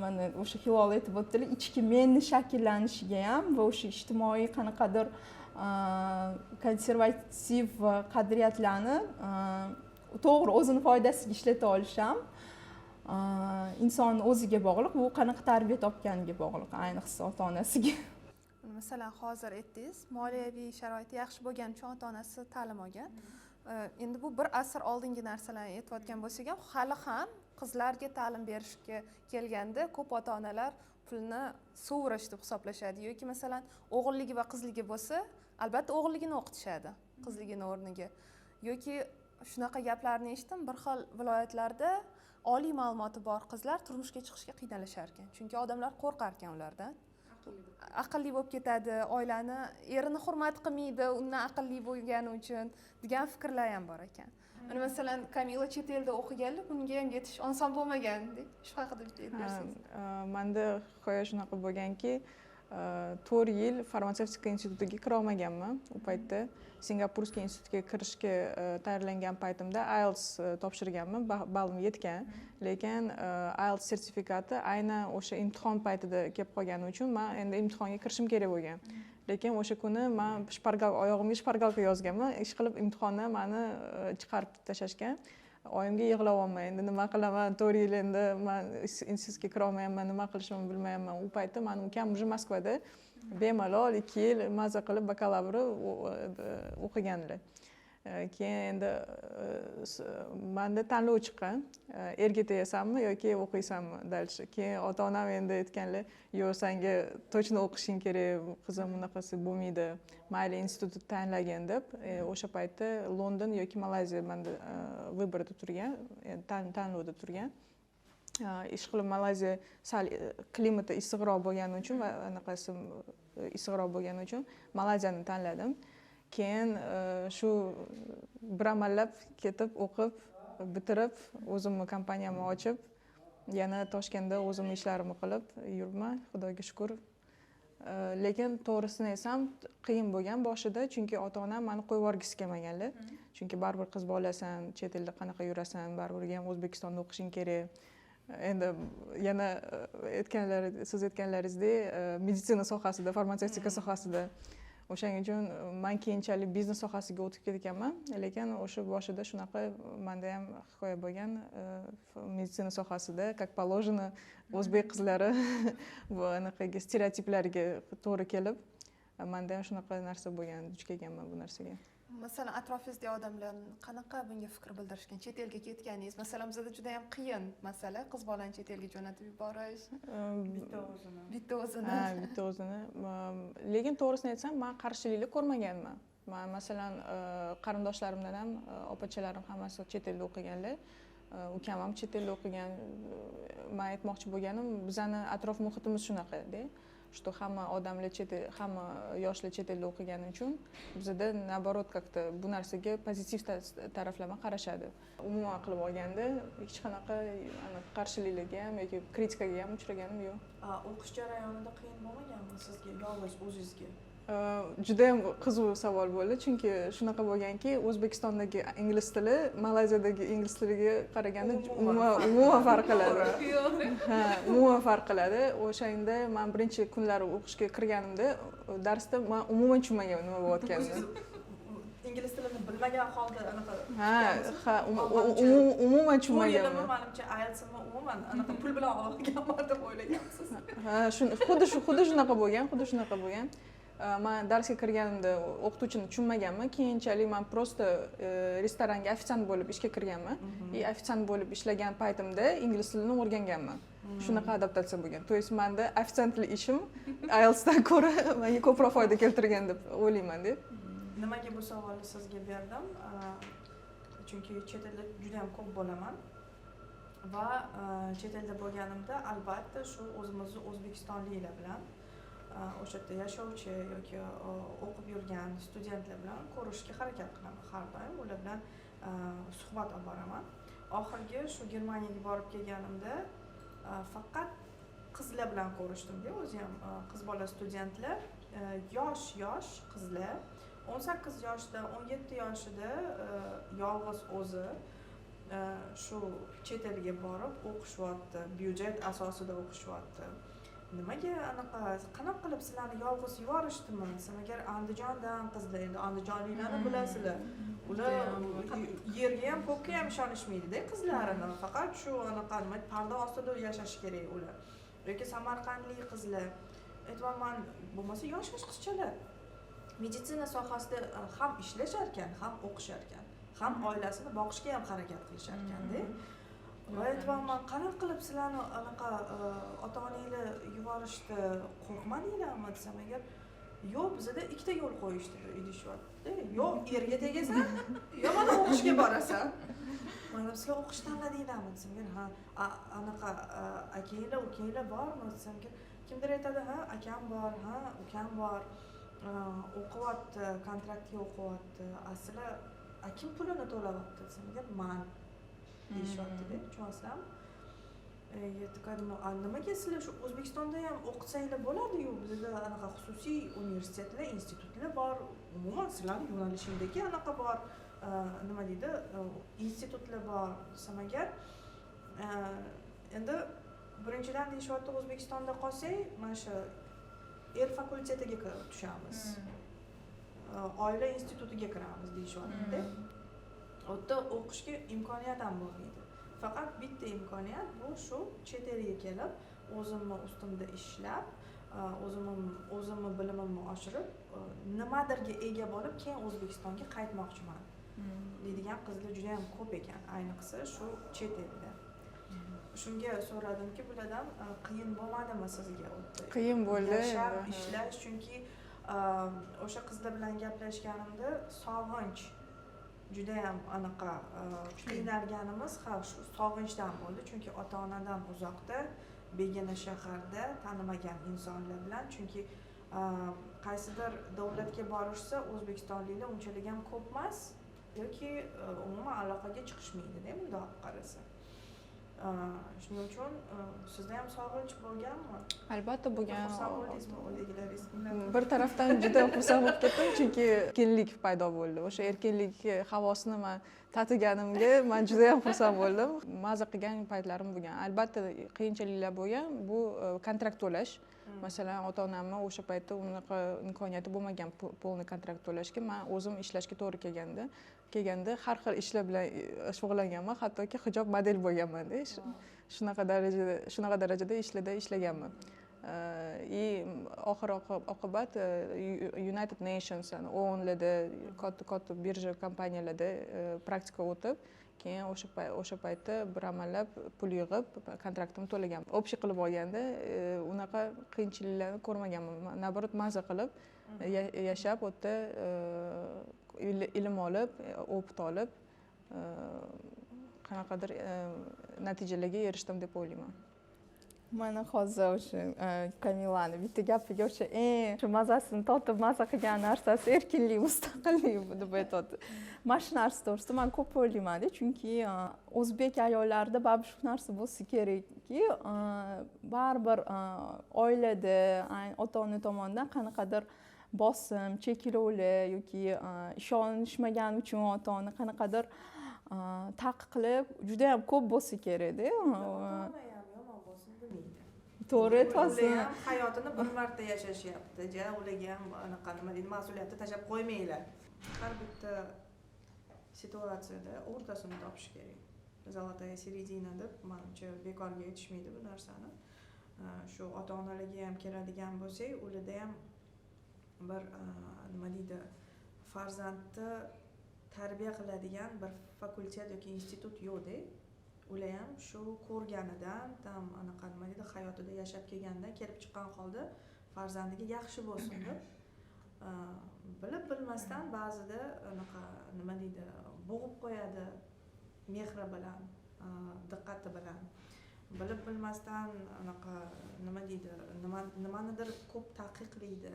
mana o'sha Hilol aytib o'tdilar, ichki menni shakllanishiga ham va o'sha ijtimoiy qanaqadir konservativ qadriyatlarni to'g'ri, o'zini foydasiga ishlata olish ham insonni o'ziga bog'liq, bu qanaqa tarbiya topganiga bog'liq, ayniqsa ota onasiga. Masalan, hozir aytdingiz, moliyaviy sharoiti yaxshi bo'lgani uchun ota onasi ta'lim olgan. Endi bu bir asr oldingi narsalarni aytayotgan bo'lsak ham, hali ham qizlarga ta'lim berishga kelganda ko'p ota onalar pulni sovurish deb hisoblashadi yoki, masalan, o'g'illigi va qizligi bo'lsa, albatta o'g'illigini o'qitishadi qizligini o'rniga. Yoki shunaqa gaplarni eshitdim, bir xil viloyatlarda oliy ma'lumoti bor qizlar turmushga chiqishga qiynalishar ekan, chunki odamlar qo'rqar ekan ulardan, aqlli bo'lib ketadi, oilani, erini hurmat qilmaydi undan aqlli bo'lgani uchun degan fikrlar ham bor ekan. Mana, masalan, Kamila chet elda o'qiganlar, bunga ham yetish oson bo'lmagandek. Shu haqida bitta aytib bersangiz. Manda hikoya shunaqa bo'lganki, 4 yil farmatsevtika institutiga kira olmaganman. U paytda Сингапурский institutga kirishga tayyorlangan paytimda IELTS topshirganman, ballim yetgan, lekin IELTS sertifikati aynan o'sha imtihon paytida kelib qolgani uchun man endi imtihonga kirishim kerak bo'lgan. Lekin o'sha kuni man shpargal, oyog'imga shpargalka yozganman, ishqilib imtihondan mani chiqarib tashlashgan. Oyimga yig'layapman: "Endi nima qilaman, 4 yil endi man institutga kirolmayapman, nima qilishimni bilmayapman." U paytda mani ukam уже Moskvada bemalol 2 yil maza qilib bakalavri o'qiganlar. Keyin endi manda tanlov chiqqan: erga tegasanmi yoki o'qiysanmi дальше. Keyin ota onam endi aytganlar: "Yo'q, sanga точно o'qishing kerak, qizim, bunaqasi bo'lmaydi, mayli, institutni tanlagin", deb. O'sha paytda London yoki Malayziya manda выбор da turgan, tanlovda turgan. Ish qilib, Malayziya sal klimati issiqroq bo'lgani uchun va anaqasi issiqroq bo'lgani uchun Malayziyani tanladim. Keyin shu bir amallab ketib, o'qib bitirib, o'zimni kompaniyamni ochib, yana Toshkentda o'zimni ishlarimni qilib yuribman, Xudoga shukur. Lekin to'g'risini aytsam, qiyin bo'lgan boshida, chunki ota onam mani qo'yib yuborgisi kelmaganlar, chunki baribir qiz bolasan, chet elda qanaqa yurasan, baribir ham O'zbekistonda o'qishing kerak. Endi yana aytganlar, siz aytganlaringizdek, meditsina sohasida, farmatsevtika sohasida. O'shaning uchun man keyinchalik biznes sohasiga o'tib ketganman, lekin o'sha boshida shunaqa manda ham hikoya bo'lgan. Meditsina sohasida, как положено, o'zbek qizlari bu anaqaga, stereotiplarga to'g'ri kelib, manda ham shunaqa narsa bo'lgan, duch kelganman bu narsaga. Masalan, atrofingizdagi odamlar qanaqa bunga fikr bildirishgan, chet elga ketganingiz? Masalan, bizada juda yam qiyin masala, qiz bolani chet elga jo'natib yuborish. Bitta o'zini. Bitta o'zini. Ha, bitta o'zini. Lekin to'g'risini aytsam, man qarshiliklar ko'rmaganman. Man, masalan, qarindoshlarimdan ham opachalarim hammasi chet elda o'qiganlar, ukam ham chet elda o'qigan. Man aytmoqchi bo'lganim, bizani atrof muhitimiz shunaqada, что hamma odamlar chet el, hamma yoshlar chet elda o'qigani uchun bizada, наоборот, как то bu narsaga pozitiv taraflama qarashadi. Umuman qilib olganda, hech qanaqa anaqa qarshiliklarga ham yoki kritikaga ham uchraganim yo'q. O'qish jarayonida qiyin bo'lmaganmi sizga, yolg'iz o'zizga? Judayam qiziq savol bo'ldi, chunki shunaqa bo'lganki, O'zbekistondagi ingliz tili Malayziyadagi ingliz tiliga qaraganda umuman umuman farq qiladi. Ha, umuman farq qiladi. O'shanda man birinchi kunlari o'qishga kirganimda, darsda man umuman tushunmaganman nima bo'layotganini. Ingliz tilini bilmagan holda anaqa Ha, umuman to'rt tushunmaganman. yilimi, manimcha, IELTSni umuman anaqa pul bilan olganman deb o'ylagansiz. Ha, xuddi shu, xuddi shunaqa bo'lgan, xuddi shunaqa bo'lgan. Man darsga kirganimda o'qituvchini tushunmaganman. Keyinchalik man просто restoranga ofitsiant bo'lib ishga kirganman и ofitsiant bo'lib ishlagan paytimda ingliz tilini o'rganganman. Shunaqa adaptatsiya bo'lgan. То есть manda ofitsiantlik ishim IELTSdan ko'ra menga ko'proq foyda keltirgan deb o'ylaymanda. Nimaga bu savolni sizga berdim? Chunki chet elda juda yam ko'p bo'laman va chet elda bo'lganimda, albatta, shu o'zimizni o'zbekistonliklar bilan, o'sha yerda yashovchi yoki o'qib yurgan studentlar bilan ko'rishishga harakat qilaman. Har doim ular bilan suhbat olib boraman. Oxirgi shu Germaniyaga borib kelganimda faqat qizlar bilan ko'rishdimda. O'zi ham qiz bola studentlar, yosh yosh qizlar, 18 yoshda, 17 yoshida yolg'iz o'zi shu chet elga borib o'qishyapti, byudjet asosida o'qishyapti. Nimaga anaqa, qanaqa qilib sizlarni yolg'iz yuborishdimi desam agar, Andijondan qizlar, endi andijonliklarni bilasizlar, ular yerga ham, ko'kka ham ishonishmaydida qizlarini, faqat shu anaqa nima, parda ostida yashashi kerak ular, yoki samarqandlik qizlar aytyapman, bo'lmasa yosh yosh qizchalar meditsina sohasida ham ishlashar ekan, ham o'qishar ekan, ham oilasini boqishga ham harakat qilishar ekanda. Va aytyapman, qanaqa qilib sizlarni anaqa ota onanglar yuborishdi, qo'rqmadinglarmi desam agar, yo'q, bizada ikkita yo'l qo'yishdi deyishyapti: yo erga tegasan, yo mana o'qishga borasan. Mana sizlar o'qish tanladinglarmi desam agar, ha. Anaqa akanglar, ukanglar bormi desam, kimdir aytadi, ha, akam bor, ha, ukam bor, o'qiyapti, kontraktga o'qiyapti. A sizlar, a kim pulini to'layapti desam agar, man deyishyaptida, tushunyapsizlarmi? Я такая думаю, a nimaga sizlar shu O'zbekistonda ham o'qitsanglar bo'ladiyu, bizada anaqa xususiy universitetlar, institutlar bor, umuman sizlarni yo'nalishingdagi anaqa bor, nima deydi, institutlar bor desam agar, endi birinchidan deyishyapti, O'zbekistonda qolsak, mana shu er fakultetiga kirib tushamiz, oila institutiga kiramiz deyishyaptida. U yerda o'qishga imkoniyat ham bo'lmaydi. Faqat bitta imkoniyat, bu shu chet elga kelib, o'zimni ustimda ishlab, o'zimni bilimimni oshirib, nimadirga ega bo'lib, keyin O'zbekistonga qaytmoqchiman deydigan qizlar juda yam ko'p ekan, ayniqsa shu chet elda. Shunga so'radimki bulardan, qiyin bo'lmadimi sizga u yerda Qiyin bo'ldi yashab endi, ha. ishlash? Chunki o'sha qizlar bilan gaplashganimda sog'inch Judayam anaqa qiynalganimiz, ha, shu sog'inchdan bo'ldi, chunki ota onadan uzoqda, begona shaharda, tanimagan insonlar bilan. Chunki qaysidir davlatga borishsa, o'zbekistonliklar unchalik ham ko'p emas yoki umuman aloqaga chiqishmaydida bundoq olib qarasa. Shuning uchun sizda ham sog'inch bo'lganmi? Albatta, bo'lgan. Xursand bo'ldingizmi uydagilaringiz? Bir tarafdan juda xursand bo'lib ketdim, chunki erkinlik paydo bo'ldi. O'sha erkinlik havosini man tatiganimga man juda yam xursand bo'ldim. Maza qilgan paytlarim bo'lgan. Albatta, qiyinchiliklar bo'lgan. Bu kontrakt to'lash masalan. Ota onamni o'sha paytda unaqa imkoniyati bo'lmagan полный kontrakt to'lashga. Man o'zim ishlashga to'g'ri kelganda har xil ishlar bilan shug'ullanganman, hattoki hijob model bo'lganmanda. Shunaqa darajada ishlarda ishlaganman. И oxir oqibat United Nations, OONlarda, katta katta birja kompaniyalarda praktika o'tib, keyin o'sha paytda bir amallab pul yig'ib, kontraktimni to'laganman. Общий qilib olganda, unaqa qiyinchiliklarni ko'rmaganman. Наоборот, maza qilib yashab, u yerda ilm olib, опыт olib, qanaqadir natijalarga erishdim deb o'ylayman. Mana hozir o'sha Kamilani bitta gapiga, o'sha eng shu mazasini totib, maza qilgan narsasi erkinlik, mustaqillik deb aytyapti. Mana shu narsa to'g'risida man ko'p o'ylaymanda, chunki o'zbek ayollarida baribir shu narsa bo'lsa kerakki, baribir oilada ota ona tomonidan qanaqadir bosim, cheklovlar yoki ishonishmagani uchun ota ona qanaqadir taqiqlar judayam ko'p bo'lsa kerakda. Ota ona ham yomon bo'lsin demaydi. To'g'ri aytyapsiz. Ular ham hayotini bir marta yashashyapti, ja, ularga ham anaqa, nima deydi, mas'uliyatni tashlab qo'ymanglar. Har bitta situatsiyada o'rtasini topish kerak. Золотая середина deb manimcha bekorga aytishmaydi bu narsani. Shu ota onalarga ham keladigan bo'lsak, ularda ham bir nima deydi, farzandni tarbiya qiladigan bir fakultet yoki institut yo'qda. Ular ham shu ko'rganidan, там anaqa, nima deydi, hayotida yashab kelganidan kelib chiqqan holda farzandiga yaxshi bo'lsin deb bilib bilmasdan ba'zida anaqa, nima deydi, bo'g'ib qo'yadi mehri bilan, diqqati bilan, bilib bilmasdan anaqa, nima deydi, nimanidir ko'p taqiqlaydi.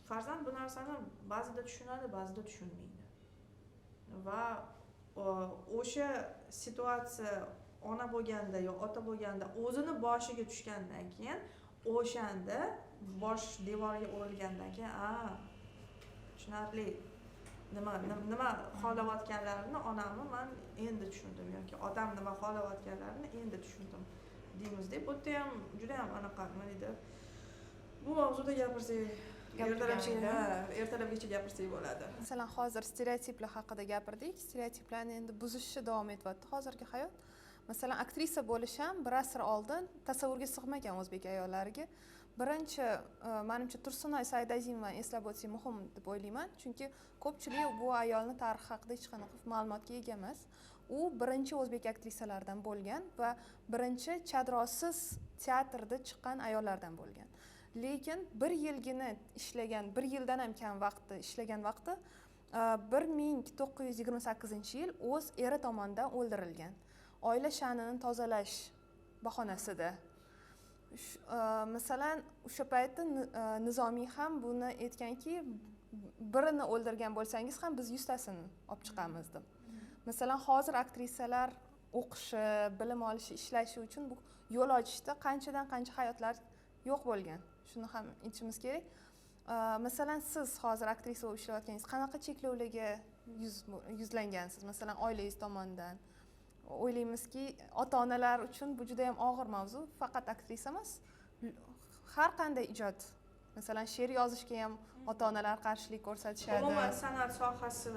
Farzand bu narsani ba'zida tushunadi, ba'zida tushunmaydi va o'sha situatsiya ona bo'lganda yo ota bo'lganda o'zini boshiga tushgandan keyin, o'shanda bosh devorga urilgandan keyin, a, tushunarli, nima xohlayotganlarini onamni man endi tushundim yoki otam nima xohlayotganlarini endi tushundim deymizda. Bu yerda ham juda ham anaqa, nima deydi, bu mavzuda gapirsak, ertalabgacha, ha, ertalabgacha gapirsak bo'ladi. Masalan, hozir stereotiplar haqida gapirdik. Stereotiplarni endi buzishni davom etyapti hozirgi hayot. Masalan, aktrisa bo'lish ham bir asr oldin tasavvurga sig'magan o'zbek ayollariga. Birinchi, manimcha, Tursunoy Saidazimovani eslab o'tsak muhim deb o'ylayman, chunki ko'pchilik bu ayolni tarixi haqida hech qanaqa ma'lumotga ega emas. U birinchi o'zbek aktrisalaridan bo'lgan va birinchi chadrosiz teatrda chiqqan ayollardan bo'lgan. Lekin bir yilgina ishlagan, bir yildan ham kam vaqtda ishlagan vaqti, 1928-yil o'z eri tomonidan o'ldirilgan, oila sha'nini tozalash bahonasida. Masalan, o'sha paytda Nizomiy ham buni aytganki, birini o'ldirgan bo'lsangiz ham, biz 100tasini olib chiqamiz deb. Masalan, hozir aktrisalar o'qishi, bilim olishi, ishlashi uchun bu yo'l ochishda qanchadan qancha hayotlar yo'q bo'lgan, shuni ham aytishimiz kerak. Masalan, siz hozir aktrisa bo'lib ishlayotganingiz, qanaqa cheklovlarga yuzlangansiz, masalan, oilangiz tomonidan? O'ylaymizki, ota onalar uchun bu juda yam og'ir mavzu. Faqat aktrisa emas, har qanday ijod, masalan, she'r yozishga ham ota onalar qarshilik ko'rsatishadi. Umuman, san'at sohasi,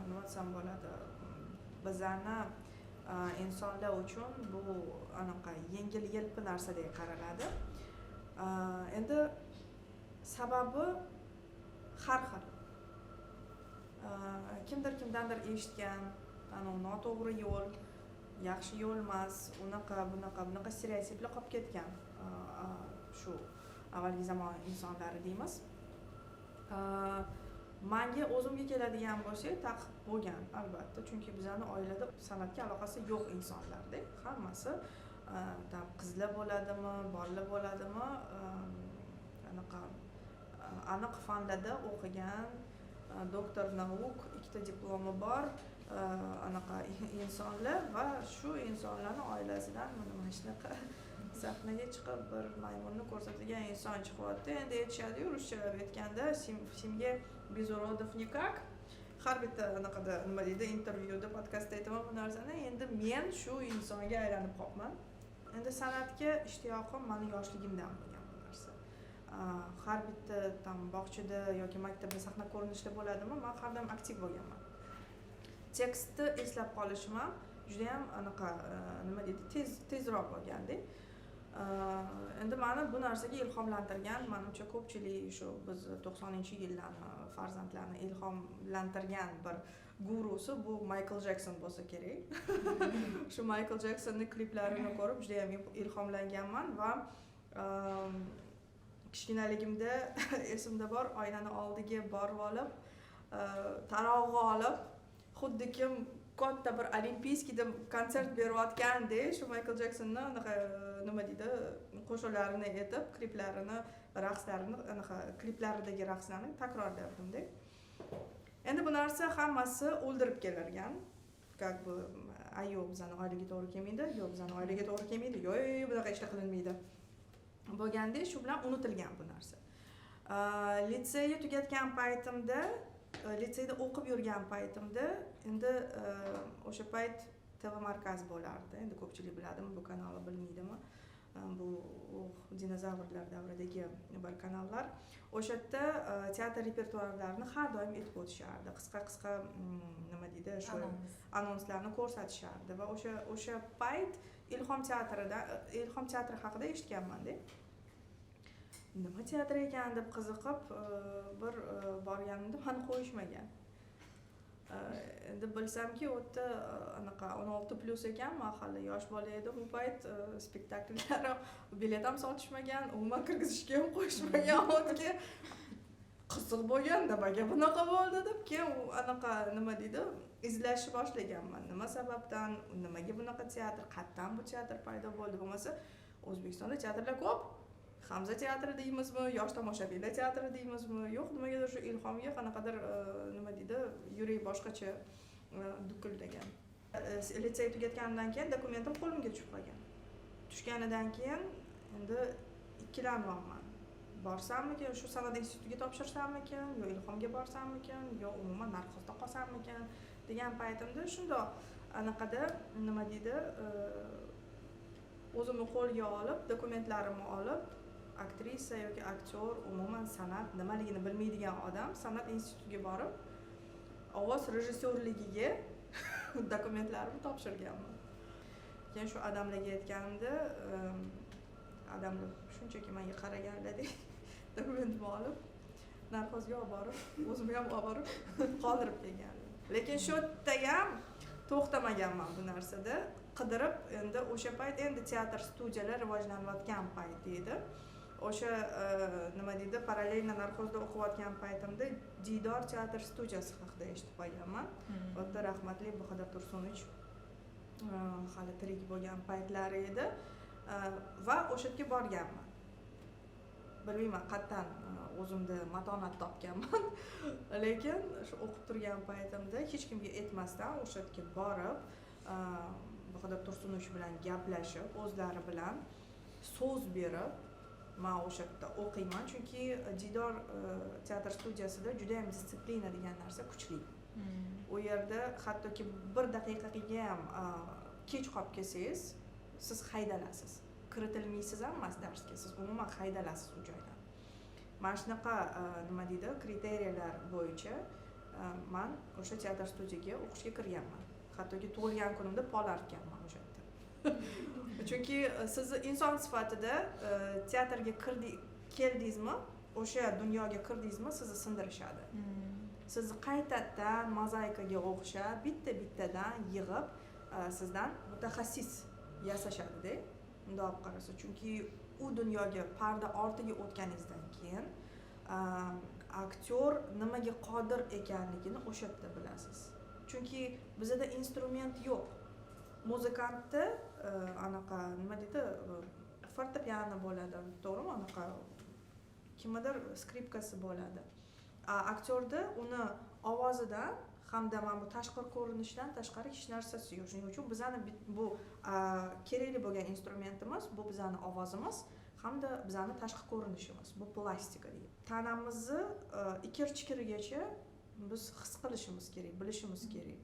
nima desam bo'ladi, bizani insonlar uchun bu anaqa yengil yelpi narsadek qaraladi. Endi sababi har xil. Kimdir kimdandir eshitgan, anavi noto'g'ri yo'l, yaxshi yo'l emas, unaqa, bunaqa, bunaqa stereotiplar qolib ketgan. Shu avvalgi zamon insonlari deymiz. Manga, o'zimga keladigan bo'lsak, taqiq bo'lgan, albatta, chunki bizani oilada san'atga aloqasi yo'q insonlarda hammasi, там qizlar bo'ladimi, bolalar bo'ladimi, anaqa aniq fanlarda o'qigan, доктор наук, ikkita diplomi bor anaqa insonlar. Va shu insonlarni oilasidan mana shunaqa sahnaga chiqib bir maymunni ko'rsatadigan inson chiqyapti. Endi aytishadiyu, ruschalab aytganda, "В семье без уродов никак". Har bitta anaqada, nima deydi, intervyuda, podkastda aytaman bu narsani. Endi men shu insonga aylanib qolibman. Endi san'atga ishtiyoqim mani yoshligimdan bo'lgan bu narsa. Har bitta там bog'chada yoki maktabda sahna ko'rinishlar bo'ladimi, man har doim aktiv bo'lganman. Tekstni eslab qolishim ham judayam anaqa, nima deydi, tez, tezroq bo'lganda. Endi mani bu narsaga ilhomlantirgan, manimcha, ko'pchilik shu biz 90-yillarni farzandlarini ilhomlantirgan bir gurusi bu Maykl Jekson bo'lsa kerak. Shu Maykl Jeksonni kliplarini ko'rib judayam ilhomlanganman. Va kichkinaligimda, esimda bor, oynani oldiga borib olib, tarog'i olib, xuddi kim katta bir олимпийский da konsert berayotgandek, shu Maykl Jeksonni anaqa, nima deydi, qo'shiqlarini aytib, kliplarini, raqslarini, anaqa kliplaridagi raqslarni takrorlardimda. Endi bu narsa hammasi o'ldirib kelarkan, как бы, a yo'q, bizani oilaga to'g'ri kelmaydi, yo'q, bizani oilaga to'g'ri kelmaydi, yo'q, yo'q, bunaqa ishlar qilinmaydi bo'lganda, shu bilan unutilgan bu narsa. Litseyni tugatgan paytimda, litseyda o'qib yurgan paytimda, endi o'sha payt TV Markaz bo'lardi. Endi ko'pchilik biladimi bu kanalni, bilmaydimi, bu dinozavrlar davridagi bir kanallar. O'sha yerda teatr repertuarlarini har doim aytib o'tishardi, qisqa qisqa, nima deydi, shu anonslarni ko'rsatishardi. Va o'sha payt Ilhom teatrida, Ilhom teatri haqida eshitganmanda. Nima teatr ekan deb qiziqib, bir borganimda mani qo'yishmagan. Endi bilsamki, u yerda anaqa 16+ ekan. Man hali yosh bola edim u payt. Spektakllar ham, bilet ham sotishmagan, umuman kirgizishga ham qo'yishmagan u yerga. Qiziq bo'lgan, nimaga bunaqa bo'ldi deb, keyin u anaqa, nima deydi, izlashni boshlaganman, nima sababdan, nimaga bunaqa teatr, qayerdan bu teatr paydo bo'ldi. Bo'lmasa O'zbekistonda teatrlar ko'p, Hamza teatri deymizmi, Yosh tomoshabinlar teatri deymizmi, yo'q, nimagadir shu Ilhomga qanaqadir, nima deydi, yurak boshqacha dukullagan. Litsey tugatganimdan keyin dokumentim qo'limga tushib qolgan. Tushganidan keyin endi ikkilanyapman: borsammikin, shu san'at institutiga topshirsammikin, yo Ilhomga borsammikin, yo umuman Narxozda qolsammikin degan paytimda, shundoq anaqada, nima deydi, o'zimni qo'lga olib, dokumentlarimni olib, aktrisa yoki aktyor, umuman san'at nimaligini bilmaydigan odam san'at institutiga borib, ovoz rejissyorligiga dokumentlarimni topshirganman. Keyin shu adamlarga aytganimda, adamlar shunchaki menga qaraganlarda, dokumentimni olib, Narxozga olib borib, o'zimga ham olib borib qoldirib kelganlar. Lekin shu yerda ham to'xtamaganman bu narsada qidirib. Endi o'sha payt endi teatr studiyalar rivojlanayotgan payt edi. O'sha, nima deydi, параллельно Narxozda o'qiyotgan paytimda Diydor teatr studiyasi haqida eshitib qolganman. U yerda rahmatli Bahodir Tursunovich hali tirik bo'lgan paytlari edi. Va o'sha yerga borganman. Bilmayman, qayerdan o'zimda matonat topganman, lekin shu o'qib turgan paytimda hech kimga aytmasdan o'sha yerga borib, Bahodir Tursunovich bilan gaplashib, o'zlari bilan so'z berib, man o'sha yerda o'qiyman, chunki Diydor teatr studiyasida judayam дисциплина degan narsa kuchli. U yerda hattoki bir daqiqaga ham kech qolib kelsangiz, siz haydalasiz, kiritilmaysiz ham emas darsga, siz umuman haydalasiz u joydan. Mana shunaqa, nima deydi, kriteriyalar bo'yicha man o'sha teatr studiyaga o'qishga kirganman. Hattoki tug'ilgan kunimda pol artganman o'sha yerda, chunki sizni inson sifatida teatrga kirdi keldingizmi, o'sha dunyoga kirdingizmi, sizni sindirishadi, sizni qaytadan mozaikaga o'xshab bitta bittadan yig'ib, sizdan mutaxassis yasashadida, bundoq olib qarasa. Chunki u dunyoga, parda ortiga o'tganingizdan keyin Aktyor nimaga qodir ekanligini o'sha yerda bilasiz, chunki bizada instrument yo'q. Muzikantda anaqa, nima deydi, fortepiano bo'ladi, to'g'rimi, anaqa kimnidir skripkasi bo'ladi. A aktyorda uni ovozidan hamda mana bu tashqi ko'rinishdan tashqari hech narsasi yo'q. Shuning uchun bizani bu kerakli bo'lgan instrumentimiz bu bizani ovozimiz hamda bizani tashqi ko'rinishimiz, bu plastika deydi. Tanamizni ikir chikirigacha biz his qilishimiz kerak, bilishimiz kerak,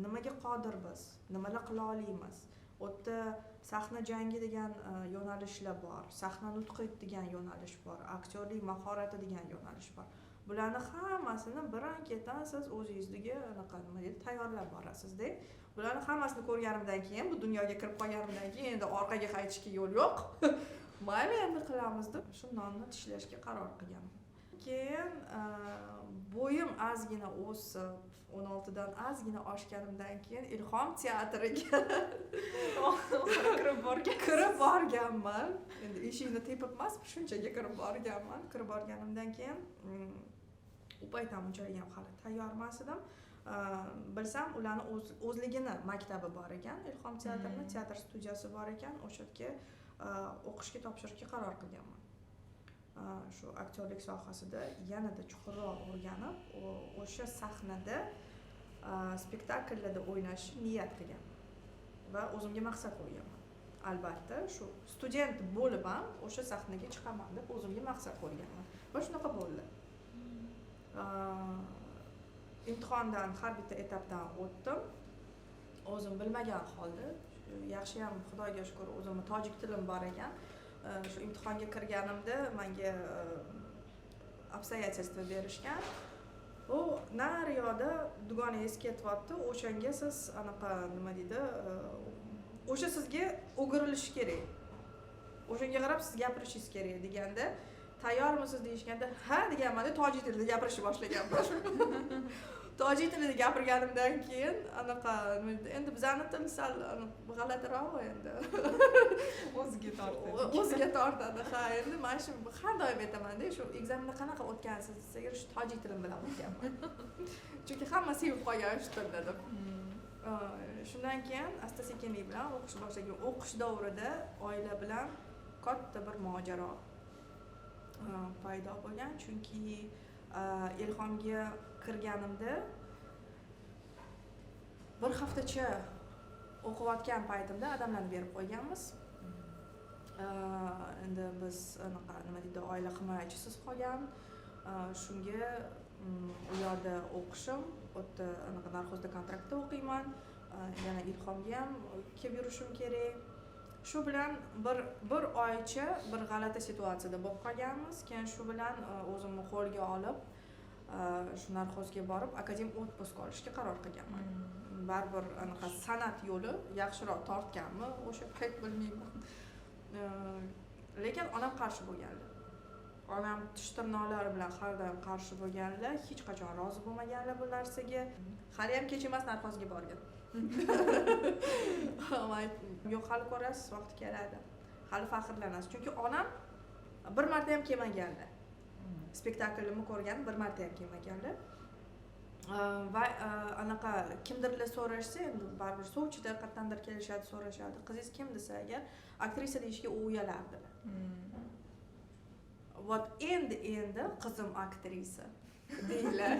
nimaga qodir biz, nimalar qila olamiz. U yerda sahna jangi degan yo'nalishlar bor, sahna nutqi degan yo'nalish bor, aktyorlik mahorati degan yo'nalish bor. Bularni hammasini biron ketan siz o'zingizdagi anaqa, nima deydi, tayyorlab borasizda. Bularni hammasini ko'rganimdan keyin, bu dunyoga kirib qolganimdan keyin endi orqaga qaytishga yo'l yo'q. Mayli, endi qilamiz deb shu nonni tishlashga qaror qilganman. Keyin bo'yim ozgina o'sib, 16dan ozgina oshganimdan keyin Ilhom teatriga kirib borgan. Kirib borganman. Endi eshikni tepib emas, shunchaga kirib borganman. Kirib borganimdan keyin u payt ham unchalik ham hali tayyor emas edim. Bilsam, ularni o'zligini maktabi bor ekan, Ilhom teatrini teatr studiyasi bor ekan. O'sha yerga o'qishga topshirishga qaror qilganman. Shu aktyorlik sohasida yanada chuqurroq o'rganib, o'sha sahnada spektakllarda o'ynashni niyat qilganman va o'zimga maqsad qo'yganman. Albatta, shu student bo'lib ham o'sha sahnaga chiqaman deb o'zimga maqsad qo'yganman va shunaqa bo'ldi. Imtihondan har bitta etapdan o'tdim o'zim bilmagan holda. Yaxshiyam, Xudoga shukur, o'zimni tojik tilim bor ekan. Shu imtihonga kirganimda manga обстоятельства berishgan. U nari yoqda dugonangiz ketyapti, o'shanga siz anaqa, nima deydi, o'sha sizga o'girilishi kerak, o'shanga qarab siz gapirishingiz kerak deganda, tayyormisiz deyishganda, ha deganmanda tojik tilida gapirishni boshlaganman. Tojik tilida gapirganimdan keyin anaqa, nima deydi, endi bizani til sal g'alatiroq endi. O'ziga tortadi. O'ziga tortadi, ha. Endi mana shu har doim aytamanda, shu экзамен da qanaqa o'tgansiz desa, shu tojik tilim bilan o'tganman, chunki hamma sevib qolgan shu tilda deb. Shundan keyin asta sekinlik bilan o'qishni boshlagan. O'qish davrida oila bilan katta bir mojaro paydo bo'lgan, chunki Ilhomga kirganimda bir haftacha o'qiyotgan paytimda adamlarni berib qo'yganmiz. Endi biz anaqa, nima deydi, oila himoyachisiz qolgan. Shunga u yoqda o'qishim, u yerda anaqa Нархозda kontraktda o'qiyman, yana Ilhomga ham kelib yurishim kerak. Shu bilan bir oycha bir g'alati situatsiyada bo'lib qolganmiz. Keyin shu bilan o'zimni qo'lga olib, shu Нархозga borib академ отпуск olishga qaror qilganman. Baribir anaqa san'at yo'li yaxshiroq tortganmi o'sha payt, bilmayman. Lekin onam qarshi bo'lganlar. Onam tish tirnoqlari bilan har doim qarshi bo'lganlar, hech qachon rozi bo'lmaganlar bu narsaga. Haliyam kech emas, Нархозga borgin. Man aytdim, yo'q, hali ko'rasiz, vaqti keladi, hali faxrlanasiz. Chunki onam bir marta ham kelmaganlar, spektaklimni ko'rgan bir marta ham kelmaganlar. Va anaqa kimdirlar so'rashsa, endi baribir sovchida qayerdandir kelishadi, so'rashadi, qizingiz kim desa agar, aktrisa deyishga u uyalardilar. Вот endi endi qizim aktrisa deylar,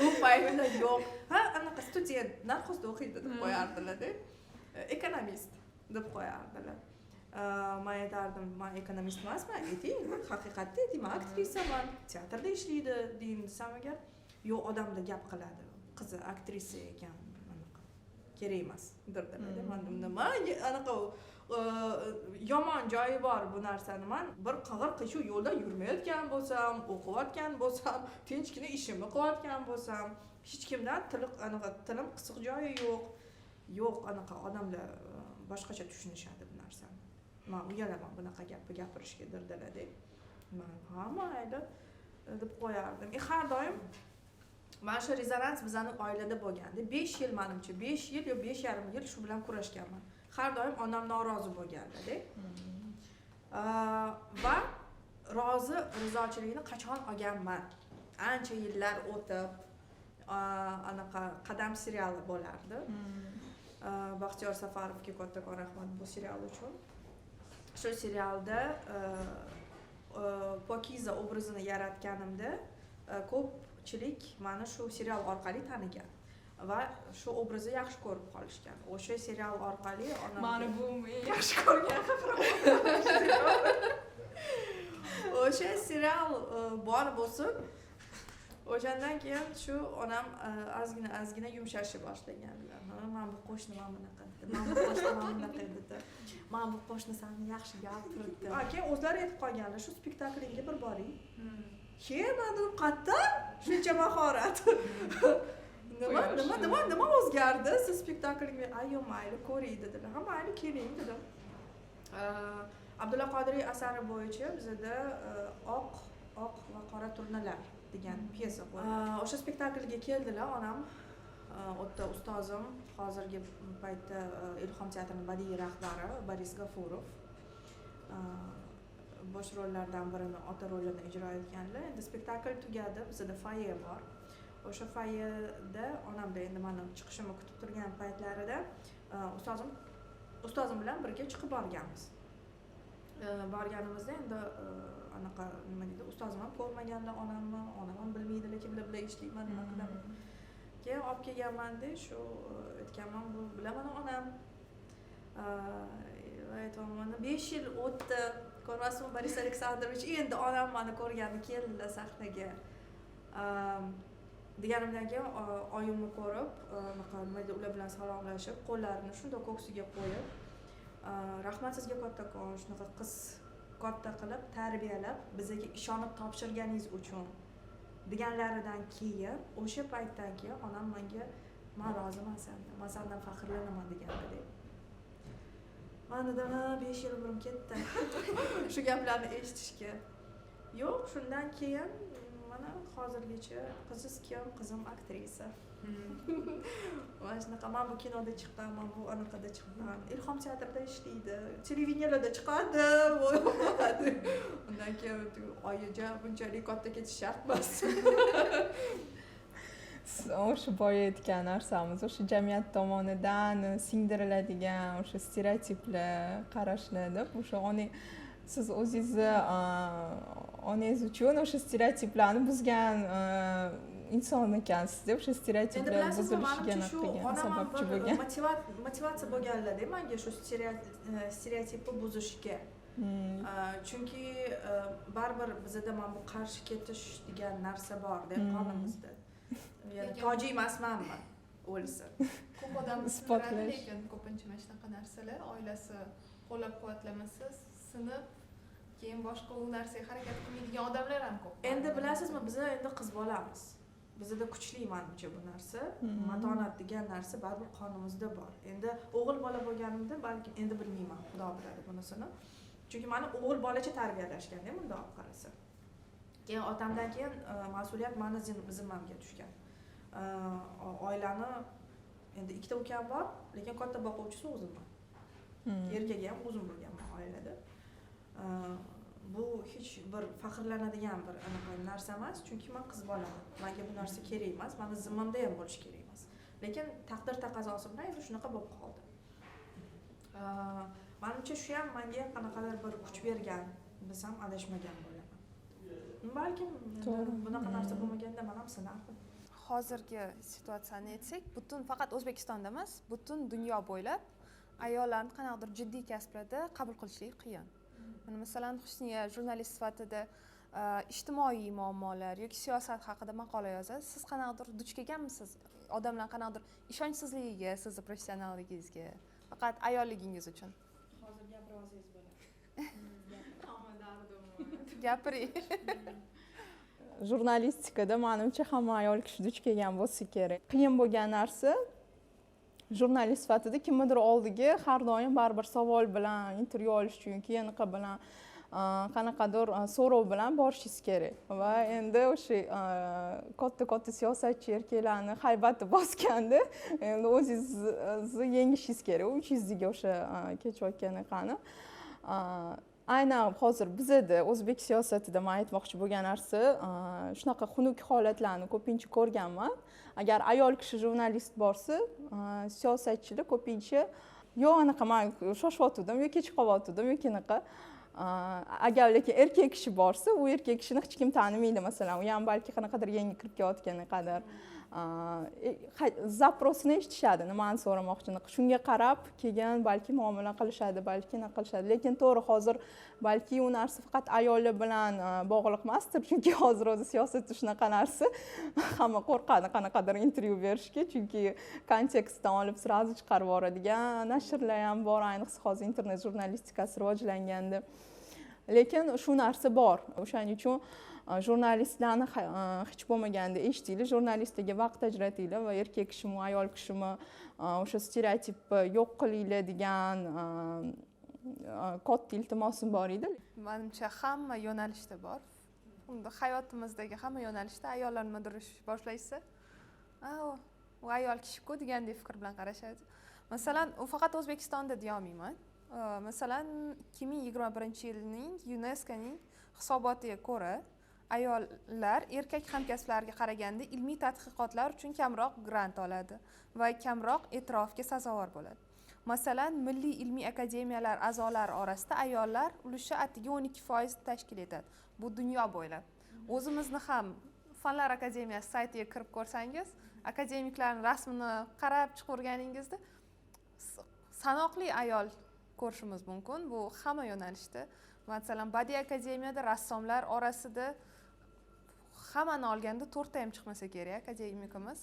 u paytda yo'q, ha, anaqa student, Нархозda o'qiydi deb qo'yardilarda, ekonomist deb qo'yardilar. Man aytardim, man ekonomist emasman, ayting, haqiqatda ayting, man aktrisaman, teatrda ishlaydi deyin desam agar, yo'q, odamlar gap qiladi, qizi aktrisa ekan, anaqa kerak emas derdilar. Man nima anaqa yomon joyi bor bu narsani? Man bir qig'ir qiyshuv yo'lda yurmayotgan bo'lsam, o'qiyotgan bo'lsam, tinchgina ishimni qilayotgan bo'lsam, hech kimdan tili anaqa, tilim qisiq joyi yo'q. Yo'q, anaqa odamlar boshqacha tushunishadi bu narsani, man uyalaman bunaqa gapni gapirishga derdilarda. Man ha, mayli deb qo'yardim. И har doim mana shu rezonans bizani oilada bo'lganda 5 yil, manimcha, 5 yil yo 5,5 yil shu bilan kurashganman. Har doim onam norozi bo'lganlarda. Va Rozi rizochiligini qachon olganman? Ancha yillar o'tib, anaqa "Qadam" seriali bo'lardi. Baxtiyor Safarovga kattakon rahmat bu serial uchun. Shu serialda Pokiza obrazini yaratganimda ko'pchilik mani shu serial orqali tanigan va shu obrazni yaxshi ko'rib qolishgan. O'sha serial orqali onam Mani bu eng yaxshi ko'rgan. O'sha serial bor bo'lsin. O'shandan keyin shu onam ozgina ozgina yumshashni boshlaganlar. "Ha, mana bu qo'shni mana bunaqa dedi, mana bu qo'shni mana bunaqa dedi, mana bu qo'shni sani yaxshi gapirdi." Keyin o'zlari aytib qolganlar: "Shu spektaklingga bir boring." Keyin man dedim: "Qayerdan shuncha mahorat? Nima, nima, nima, nima o'zgardi siz spektaklingga?" "Ayo, mayli, ko'ring", dedilar. "Ha, mayli, keling", dedim. Abdulla Qodiriy asari bo'yicha bizada Oq va qora turnalar degan pyesa qo'yildi. O'sha spektaklga keldilar onam. U yerda ustozim, hozirgi paytda Ilhom teatrining badiiy rahbari Boris Gafurov bosh rollardan birini, ota rolini ijro etganlar. Endi spektakl tugadi, bizada foye bor. O'sha foyeda onamda endi mani chiqishimni kutib turgan paytlarida ustozim bilan birga chiqib borganmiz. Borganimizda endi anaqa, nima deydi, ustozim ham ko'rmaganlar onamni, onam ham bilmaydilar kimlar bilan ishlayman, nima qilaman. Keyin olib kelganmanda shu aytganman: "Bu bilan mani onam". Va aytyapman: "5 yil o'tdi, ko'ryapsizmi, Boris Aleksandrovich, endi onam mani ko'rgani keldilar sahnaga", deganimdan keyin oyimni ko'rib, anaqa, nima deydi, ular bilan salomlashib, qo'llarini shundoq ko'ksiga qo'yib, "Rahmat sizga kattakon, shunaqa qiz katta qilib tarbiyalab, bizaga ishonib topshirganingiz uchun", deganlaridan keyin, o'sha paytdan keyin onam menga "Man roziman sendan, man sendan faxrlanaman", deganda man dedim: "Ha, 5 yil umrim ketdi shu gaplarni eshitishga". Yo'q, shundan keyin mana hozirgacha "Qizingiz kim?" "Qizim aktrisa". Mana shunaqa, man bu kinoda chiqqan, man bu anaqada chiqqan, Ilhom teatrida ishlaydi, televideniyalarda chiqadi. Undan keyin oyijon, bunchalik katta ketish shart emas. O'sha boya aytgan narsamiz, o'sha jamiyat tomonidan singdiriladigan o'sha stereotiplar, qarashlar deb, o'sha ona, siz o'zingizni onangiz uchun o'sha stereotiplarni buzgan inson ekansiz deb, o'sha Endi stereotiplar bilasizmi, buzilishiga manimcha, shu qilgan, onam ham sababchi bir bo'lgan. Motivatsiya bo'lganlarda manga shu stereotipni buzishga. Chunki baribir bizada mana bu qarshi ketish degan narsa borda qonimizda, ya'ni tojik emasmanmi, o'lsin. Ko'p odam Isbotlash. sindiradi, lekin ko'pincha mana shunaqa narsalar oilasi qo'llab quvvatlamasa, sinib, keyin boshqa u narsaga harakat qilmaydigan odamlar ham ko'p. Endi bilasizmi, biza endi qiz bolamiz, bizada kuchli manimcha bu narsa. Matonat degan narsa baribir qonimizda bor. Endi o'g'il bola bo'lganimda balkim, endi bilmayman, xudo biladi bunisini, chunki mani o'g'il bolacha tarbiyalashganda bundoq olib qarasa. Keyin otamdan keyin mas'uliyat mani zimmamga tushgan. Oilani endi ikkita ukam bor, lekin katta boquvchisi o'zimman. Erkagi ham o'zim bo'lganman oilada. Bu hech bir faxrlanadigan bir anaqa narsa emas, chunki man qiz bolaman, manga bu narsa kerak emas, mani zimmamda ham bo'lishi kerak emas, lekin taqdir taqozosi bilan endi shunaqa bo'lib qoldi. Manimcha, shu ham manga qanaqadir bir kuch bergan desam, adashmagan bo'laman balkim. To'g'ri. Bunaqa narsa bo'lmaganda man ham sinardim. Hozirgi situatsiyani aytsak, butun, faqat O'zbekistonda emas, butun dunyo bo'ylab ayollarni qanaqadir jiddiy kasblarda qabul qilishlik qiyin. Mana, masalan, Husniya jurnalist sifatida ijtimoiy muammolar yoki siyosat haqida maqola yozasiz. Siz qanaqadir duch kelganmisiz odamlar qanaqadir ishonchsizligiga sizni professionalligingizga faqat ayolligingiz uchun? Hozir gapira olsangiz bo'ladi. Gapiring. Jurnalistikada manimcha hamma ayol kishi duch kelgan bo'lsa kerak. Qiyin bo'lgan narsa, jurnalist sifatida kimnidir oldiga har doim baribir savol bilan, intervyu olish uchun yoki anaqa bilan, qanaqadir so'rov bilan borishingiz kerak. Va endi o'sha katta katta siyosatchi erkaklarni haybati bosganda endi o'zingizni yengishingiz kerak u ichingizga o'sha kechayotgan anaqani. Aynan hozir bizada, o'zbek siyosatida man aytmoqchi bo'lgan narsa, shunaqa xunuk holatlarni ko'pincha ko'rganman. Agar ayol kishi jurnalist borsa, siyosatchilar ko'pincha yo anaqa, man shoshyotgandim yo kech qolyotgandim yoki anaqa. Agar lekin erkak kishi borsa, u erkak kishini hech kim tanimaydi, masalan, u ham balki qanaqadir yangi kirib kelayotgan qadar, запрос ini eshitishadi, nimani so'ramoqchi, shunga qarab keyin balki muomala qilishadi, balki nima qilishadi. Lekin to'g'ri, hozir balki u narsa faqat ayollar bilan bog'liq emasdir, chunki hozir o'zi siyosatda shunaqa narsa, hamma qo'rqadi qanaqadir intervyu berishga, chunki kontekstdan olib сразу chiqarib yuboradigan nashrlar ham bor, ayniqsa hozir internet jurnalistikasi rivojlanganda. Lekin shu narsa bor, o'shaning uchun jurnalistlarni hech bo'lmaganda eshitinglar, jurnalistlarga vaqt ajratinglar va erkak kishimi, ayol kishimi, o'sha stereotipni yo'q qilinglar degan katta iltimosim bor edi. Manimcha, hamma yo'nalishda bor. Unda hayotimizdagi hamma yo'nalishda ayollar nimadir ish boshlashsa, "A, u ayol kishiku" degandek fikr bilan qarashadi. Masalan, u faqat O'zbekistonda deyolmayman. Masalan, 2021 yilning YUNESKOning hisobotiga ko'ra, ayollar erkak hamkasblariga qaraganda ilmiy tadqiqotlar uchun kamroq grant oladi va kamroq e'tirofga sazovor bo'ladi. Masalan, milliy ilmiy akademiyalar a'zolari orasida ayollar ulushi atigi 12% tashkil etadi. Bu dunyo bo'ylab. O'zimizni ham Fanlar akademiyasi saytiga kirib ko'rsangiz, akademiklarni rasmini qarab chiqaverganingizda sanoqli ayol ko'rishimiz mumkin. Bu hamma yo'nalishda. Masalan, Badiiy akademiyada rassomlar orasida hammani olganda to'rtta ham chiqmasa kerak akademikimiz.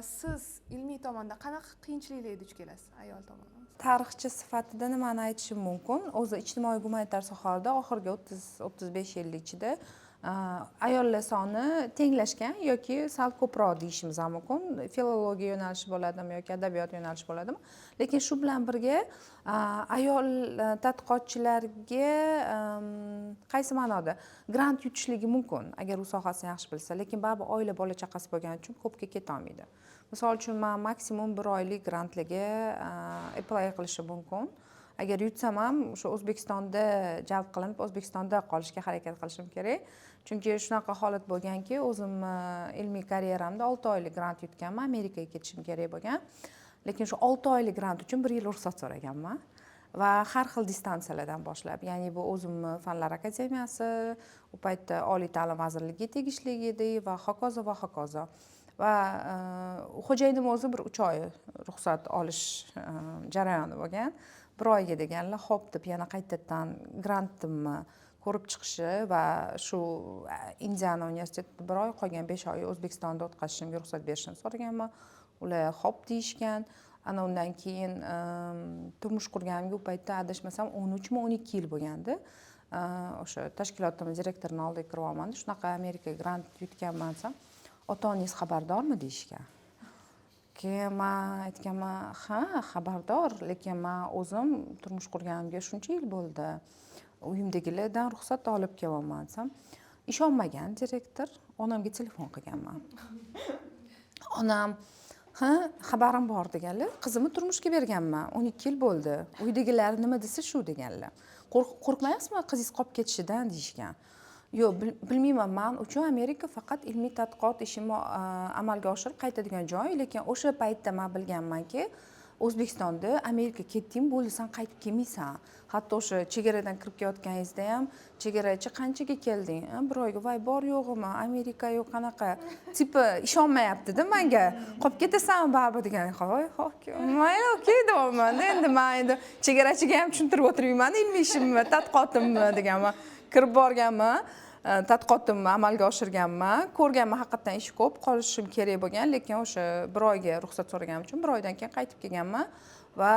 Siz ilmiy tomonda qanaqa qiyinchiliklarga duch kelasiz ayol tomonidan? Tarixchi sifatida nimani aytishim mumkin? O'zi ijtimoiy gumanitar sohalarda oxirgi 30-35 yil ichida ayollar soni tenglashgan yoki sal ko'proq deyishimiz ham mumkin, filologiya yo'nalishi bo'ladimi yoki adabiyot yo'nalishi bo'ladimi. Lekin shu bilan birga ayol tadqiqotchilarga qaysi ma'noda grant yutishligi mumkin, agar u sohasini yaxshi bilsa, lekin baribir oila, bola chaqasi bo'lgani uchun ko'pga ketolmaydi. Misol uchun, man maksimum bir oylik grantlarga apply qilishim mumkin. Agar yutsam ham, o'sha O'zbekistonda jalb qilinib, O'zbekistonda qolishga harakat qilishim kerak, chunki shunaqa holat bo'lganki, o'zimni ilmiy karyeramda 6 oylik grant yutganman, Amerikaga ketishim kerak bo'lgan, lekin shu 6 oylik grant uchun bir yil ruxsat so'raganman va har xil distansiyalardan boshlab, ya'ni bu o'zimni Fanlar akademiyasi, u paytda Oliy ta'lim vazirligiga tegishli edi va hokazo va hokazo. Va xo'jayinim o'zi bir 3 oy ruxsat olish jarayoni bo'lgan. Bir oyga deganlar, ho'p deb yana qaytadan grantimni ko'rib chiqishi va shu Indiana universitetida bir oy, qolgan 5 oy O'zbekistonda o'tkazishimga ruxsat berishini so'raganman. Ular ho'p deyishgan. Ana undan keyin turmush qurganimga u paytda, adashmasam, 13mi, 12 yil bo'lgandi. O'sha tashkilotimiz direktorini oldiga kirib olmanda, shunaqa Amerikaga grant yutganman desam, "Ota onangiz xabardormi?" deyishgan. Keyin man aytganman: "Ha, xabardor, lekin man o'zim turmush qurganimga shuncha yil bo'ldi, uyimdagilardan ruxsat olib kelyapman" desam, ishonmagan direktor. Onamga telefon qilganman. Onam: "Ha, xabarim bor", deganlar. "Qizimni turmushga berganman, 12 yil bo'ldi, uydagilar nima desa shu", deganlar. "Qo'rqmayapsizmi qizingiz qolib ketishidan?" deyishgan. Yo'q, bilmayman, man uchun Amerika faqat ilmiy tadqiqot ishimni amalga oshirib qaytadigan joy, lekin o'sha paytda man bilganmanki, O'zbekistonda Amerika ketding, bo'ldi, san qaytib kelmaysan. Hatto o'sha chegaradan kirib kelayotganingizda ham chegarachi: "Qanchaga kelding?" "A, bir oyga." "Voy, bor yo'g'imi, Amerika yo'q, qanaqa", типа ishonmayaptida manga, "Qolib ketasan baribir" degan. Voy, mayli, okey deyapmanda. Endi man endi chegarachiga ham tushuntirib o'tirmayman ilmiy ishimni, tadqiqotimni deganman. Kirib borganman, tadqiqotimni amalga oshirganman, ko'rganman, haqiqatdan ish ko'p, qolishim kerak bo'lgan, lekin o'sha bir oyga ruxsat so'raganim uchun bir oydan keyin qaytib kelganman. Va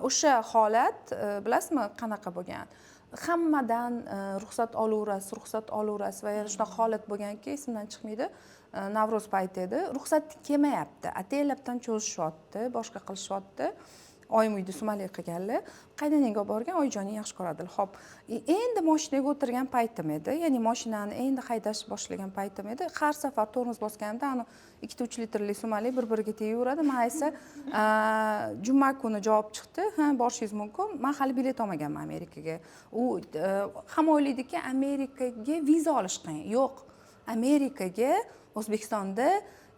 o'sha holat, bilasizmi, qanaqa bo'lgan? Hammadan ruxsat olaverasiz, ruxsat olaverasiz va yana shunaqa holat bo'lganki, esimdan chiqmaydi, Navro'z payti edi, ruxsat kelmayapti, ataylabdan cho'zishyapti, boshqa qilishyapti. Oyim uyda sumalak qilganlar, qaynonangga olib borgan, oyijoning yaxshi ko'radilar. Ho'p, endi moshinaga o'tirgan paytim edi, ya'ni moshinani endi haydash boshlagan paytim edi. Har safar tormoz bosganimda ani 2-3 litrli sumalak bir biriga tegaveradi. Man esa juma kuni javob chiqdi: ha, borishingiz mumkin. Man hali bilet olmaganman Amerikaga. U hamma o'ylaydiki, Amerikaga viza olish qiyin. Yo'q, Amerikaga O'zbekistonda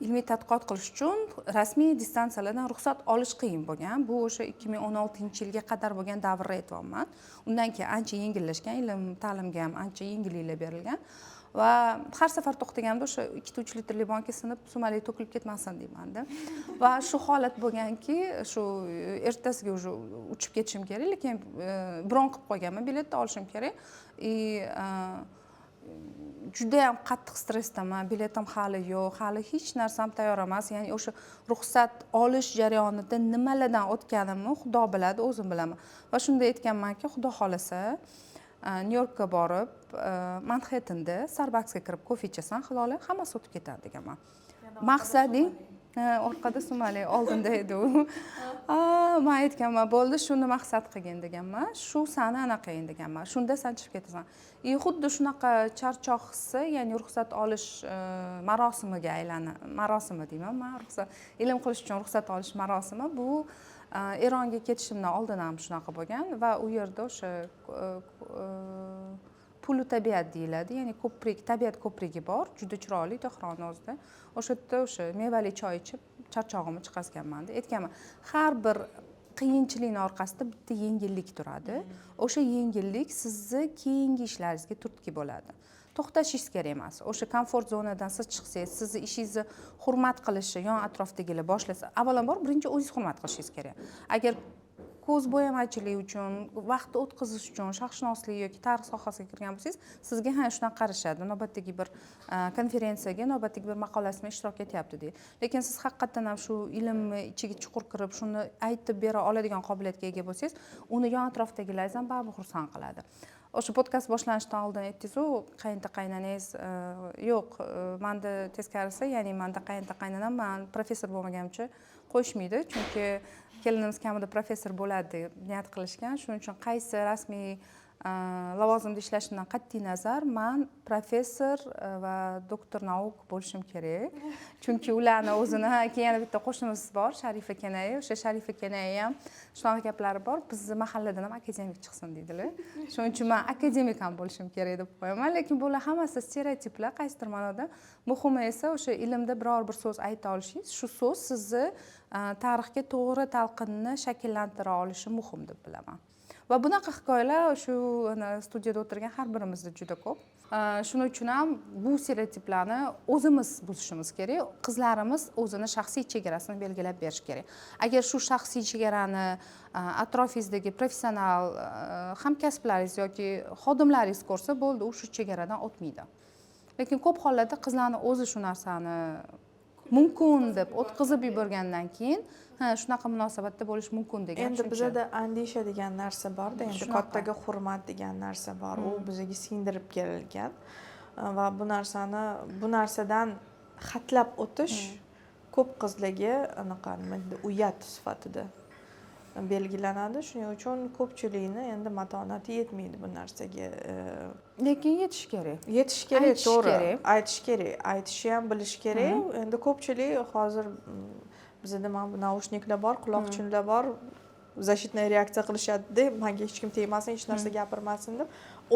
ilmiy tadqiqot qilish uchun rasmiy distansiyalardan ruxsat olish qiyin bo'lgan. Bu o'sha 2016-yilga qadar bo'lgan davrni aytyapman. Undan keyin ancha yengillashgan, ilm ta'limga ham ancha yengilliklar berilgan. Va har safar to'xtaganimda o'sha 2-3 litrli banka sinib, sumalak to'kilib ketmasin deymanda. Va shu holat bo'lganki, shu ertasiga уже uchib ketishim kerak, lekin bron qilib qo'yganman, biletni olishim kerak. И judayam qattiq stressdaman, biletim hali yo'q, hali hech narsam tayyor emas. Ya'ni o'sha ruxsat olish jarayonida nimalardan o'tganimni Xudo biladi, o'zim bilaman. Va shunda aytganmanki, xudo xohlasa, Nyu Yorkka borib, Manxettenda Starbucksga kirib kofe ichasan, Hilola, hammasi o'tib ketadi deganman. Maqsading orqada sumalak, oldinda edi u. Man aytganman, bo'ldi, shuni maqsad qilgin deganman, shu sani anaqang deganman, shunda san chiqib ketasan. И xuddi shunaqa charchoq hissi, ya'ni ruxsat olish marosimiga aylana, marosimi deyman man, ruxsat, ilm qilish uchun ruxsat olish marosimi. Bu Eronga ketishimdan oldin ham shunaqa bo'lgan. Va u yerda o'sha puli tabiat deyiladi, ya'ni ko'prik, tabiat ko'prigi bor, juda chiroyli, Tehronni o'zida. O'sha yerda o'sha mevali choy ichib charchog'imni chiqazganmanda aytganman, har bir qiyinchilikni orqasida bitta yengillik turadi, o'sha yengillik sizni keyingi ishlaringizga turtki bo'ladi. To'xtashingiz kerak emas. O'sha komfort zonadan siz chiqsangiz, sizni ishingizni hurmat qilishi yon atrofdagilar boshlasa, avvalambor birinchi o'zingiz hurmat qilishingiz kerak. Agar ko'z bo'yamachilik uchun, vaqt o'tkazish uchun sharqshunoslik yoki tarix sohasiga kirgan bo'lsangiz, sizga ha, shunaqa qarashadi, navbatdagi bir konferensiyaga, navbatdagi bir maqolasida ishtirok etyapti deydi. Lekin siz haqiqatdan ham shu ilmni ichiga chuqur kirib, shuni aytib bera oladigan qobiliyatga ega bo'lsangiz, uni yon atrofdagilaringiz ham baribir xursand qiladi. O'sha podkast boshlanishidan oldin aytdingizu, qaynota qaynonangiz yo'q, manda teskarisi, ya'ni manda qaynota qaynonam man professor bo'lmaganimcha qo'yishmaydi, chunki kelinimiz kamida professor bo'ladi deb niyat qilishgan. Shuning uchun qaysi rasmiy lavozimda ishlashimdan qat'iy nazar, man professor va доктор наук bo'lishim kerak, chunki ularni o'zini. Keyin yana bitta qo'shnimiz bor, Sharifa Kenay. O'sha Sharifa Kenay ham shunaqa gaplari bor: bizni mahalladan ham akademik chiqsin deydilar, shuning uchun man akademik ham bo'lishim kerak deb qo'yaman. Lekin bular hammasi stereotiplar qaysidir ma'noda. Muhimi esa o'sha ilmda biror bir so'z ayta olishingiz, shu so'z sizni tarixga to'g'ri talqinni shakllantira olishi muhim deb bilaman. Va bunaqa hikoyalar shu studiyada o'tirgan har birimizda juda ko'p. Shuning uchun ham bu stereotiplarni o'zimiz buzishimiz kerak. Qizlarimiz o'zini shaxsiy chegarasini belgilab berishi kerak. Agar shu shaxsiy chegarani atrofingizdagi professional hamkasblaringiz yoki xodimlaringiz ko'rsa, bo'ldi, u shu chegaradan o'tmaydi. Lekin ko'p hollarda qizlarni o'zi shu narsani mumkin deb o'tkazib yuborgandan keyin, ha, shunaqa munosabatda bo'lish mumkin degan Endi tushuncha. Bizada andisha degan narsa borda, endi Shunaqa. kattaga hurmat degan narsa bor, u bizga singdirib kelingan va bu narsani, bu narsadan hatlab o'tish ko'p qizlarga anaqa, nima deydi, uyat sifatida belgilanadi. Shuning uchun ko'pchilikni endi matonati yetmaydi bu narsaga. Lekin yetishi kerak. Yetish kerak. Aytish To'g'ri. kerak. Aytish kerak, aytishni ham bilish kerak. Endi ko'pchilik hozir bizada mana bu наушник lar bor, quloqchinlar bor, защитная reaksiya qilishadida, manga hech kim tegmasin, hech narsa gapirmasin deb.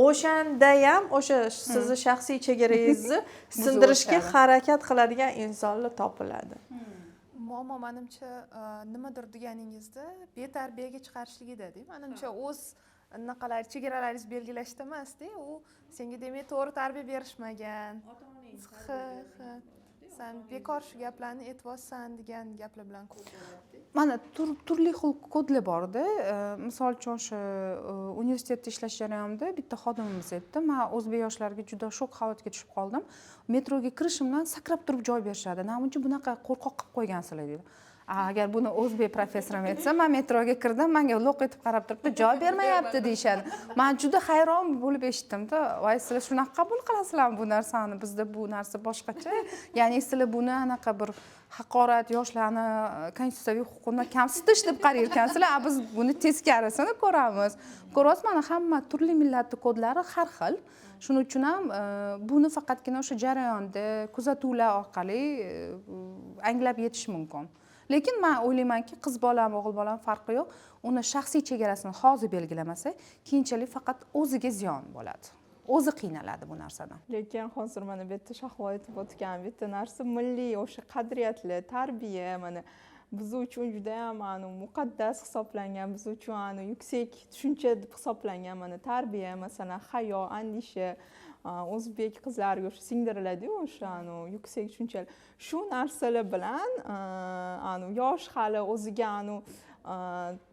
O'shandayam o'sha sizni shaxsiy chegarangizni sindirishga o'tadi. harakat qiladigan insonlar topiladi. Muammo, manimcha, nimadir deganingizda betarbiyaga chiqarishligida, manimcha. O'z anaqalar, chegaralaringizni belgilashda emasda u. Senga demak to'g'ri tarbiya berishmagan, ha, san bekor shu gaplarni aytyapsan degan gaplar bilan ko'p bo'ladi. Mana turli xil kodlar borda. Misol uchun, o'sha universitetda ishlash jarayonida bitta xodimimiz aytdi: man o'zbek yoshlariga juda shok holatga tushib qoldim, metroga kirishim bilan sakrab turib joy berishadi, namuncha bunaqa qo'rqoq qilib qo'ygansizlar, deydi. Agar buni o'zbek professorim aytsa, man metroga kirdim, manga lo'q etib qarab turibdi, joy bermayapti deyishadi. Man juda hayron bo'lib eshitdimda, voy, sizlar shunaqa qabul qilasizlarmi bu narsani? Bizda bu narsa boshqacha. Ya'ni sizlar buni anaqa bir haqorat, yoshlarni konstitutsiyaviy huquqini kamsitish deb qarar ekansizlar, a biz buni teskarisini ko'ramiz. Ko'ryapsiz, mana hamma turli millatni kodlari har xil. Shuning uchun ham buni faqatgina o'sha jarayonda kuzatuvlar orqali anglab yetish mumkin. Lekin man o'ylaymanki, qiz bolami, o'g'il bolami, farqi yo'q, uni shaxsiy chegarasini hozir belgilamasa, keyinchalik faqat o'ziga ziyon bo'ladi, o'zi qiynaladi bu narsadan. Lekin hozir mana bu yerda Shahlo aytib o'tgan bitta narsa, milliy o'sha qadriyatlar, tarbiya, mana biz uchun judayam muqaddas hisoblangan, biz uchun yuksak tushuncha deb hisoblangan mana tarbiya, masalan, hayo, andisha, o'zbek qizlariga o'sha singdiriladiyu o'sha yuksak tushunchalar. Shu narsalar bilan yosh hali o'ziga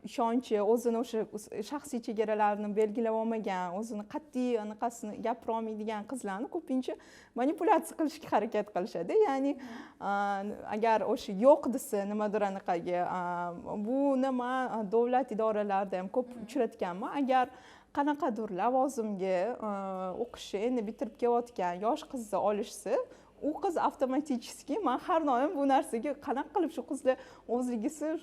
ishonchi, o'zini o'sha shaxsiy chegaralarini belgilab olmagan, o'zini qat'iy anaqasini gapira olmaydigan qizlarni ko'pincha manipulyatsiya qilishga harakat qilishadi. Ya'ni agar o'sha yo'q desa nimadir anaqaga, buni man davlat idoralarida ham ko'p uchratganman. Agar qanaqadir lavozimga o'qishni endi bitirib kelayotgan yosh qizni olishsa, u qiz avtomatически, man har doim bu narsaga qanaqa qilib shu qizlar o'zligisi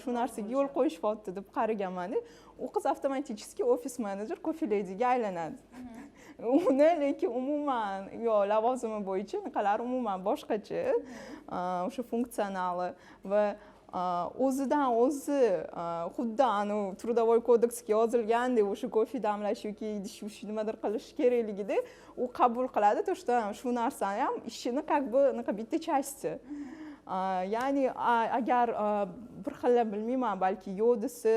shu narsaga yo'l qo'yishyapti deb qaraganmanda, u qiz avtomatически ofis menejer, кофе lediga aylanadi. Uni lekin umuman yo lavozimi bo'yicha anaqalari umuman boshqacha, o'sha funksionali va o'zidan o'zi xuddi anavi трудовой kodeksga yozilgandek o'sha kofe damlash yoki idish yuvish, nimadir qilish kerakligida u qabul qiladi, то что shu narsani ham ishini как бы anaqa bitta части. Ya'ni agar bir xil, bilmayman, balki yo'q desa,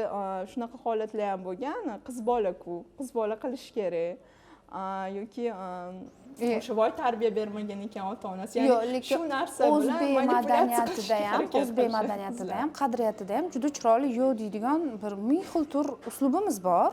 shunaqa holatlar ham bo'lgan, qiz bolaku, qiz bola qilishi kerak yoki o'sha voy, tarbiya bermagan ekan ota onasi, ya'ni Yo'q, lekin shu narsa bilan o'zbek manipulyatsiya madaniyatida qilishga ham, harakat o'zbek qilishadi madaniyatida qizlar. ham, qadriyatida ham juda chiroyli yo'q deydigan bir ming xil tur uslubimiz bor.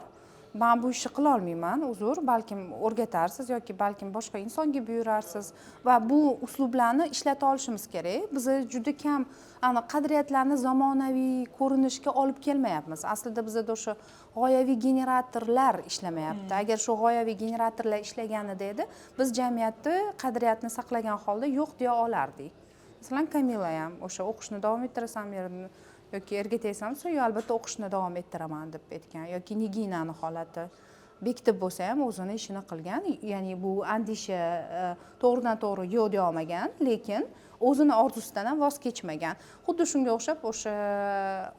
Man bu ishni qilolmayman, uzr, balkim o'rgatarsiz yoki balkim boshqa insonga buyurarsiz va bu uslublarni ishlata olishimiz kerak. Biz juda kam ana qadriyatlarni zamonaviy ko'rinishga olib kelmayapmiz. Aslida bizada o'sha g'oyaviy generatorlar ishlamayapti. Agar shu g'oyaviy generatorlar ishlaganida edi, biz jamiyatda qadriyatni saqlagan holda yo'q deya olardik. Masalan, Kamila ham o'sha o'qishni davom ettirasanmi yoki erga tegasanmi desa, yo'q, albatta o'qishni davom ettiraman deb aytgan. Yoki Niginani holati, bekitib bo'lsa ham o'zini ishini qilgan. Ya'ni bu andisha to'g'ridan to'g'ri yo'q deya olmagan, lekin o'zini orzusidan ham voz kechmagan. Xuddi shunga o'xshab o'sha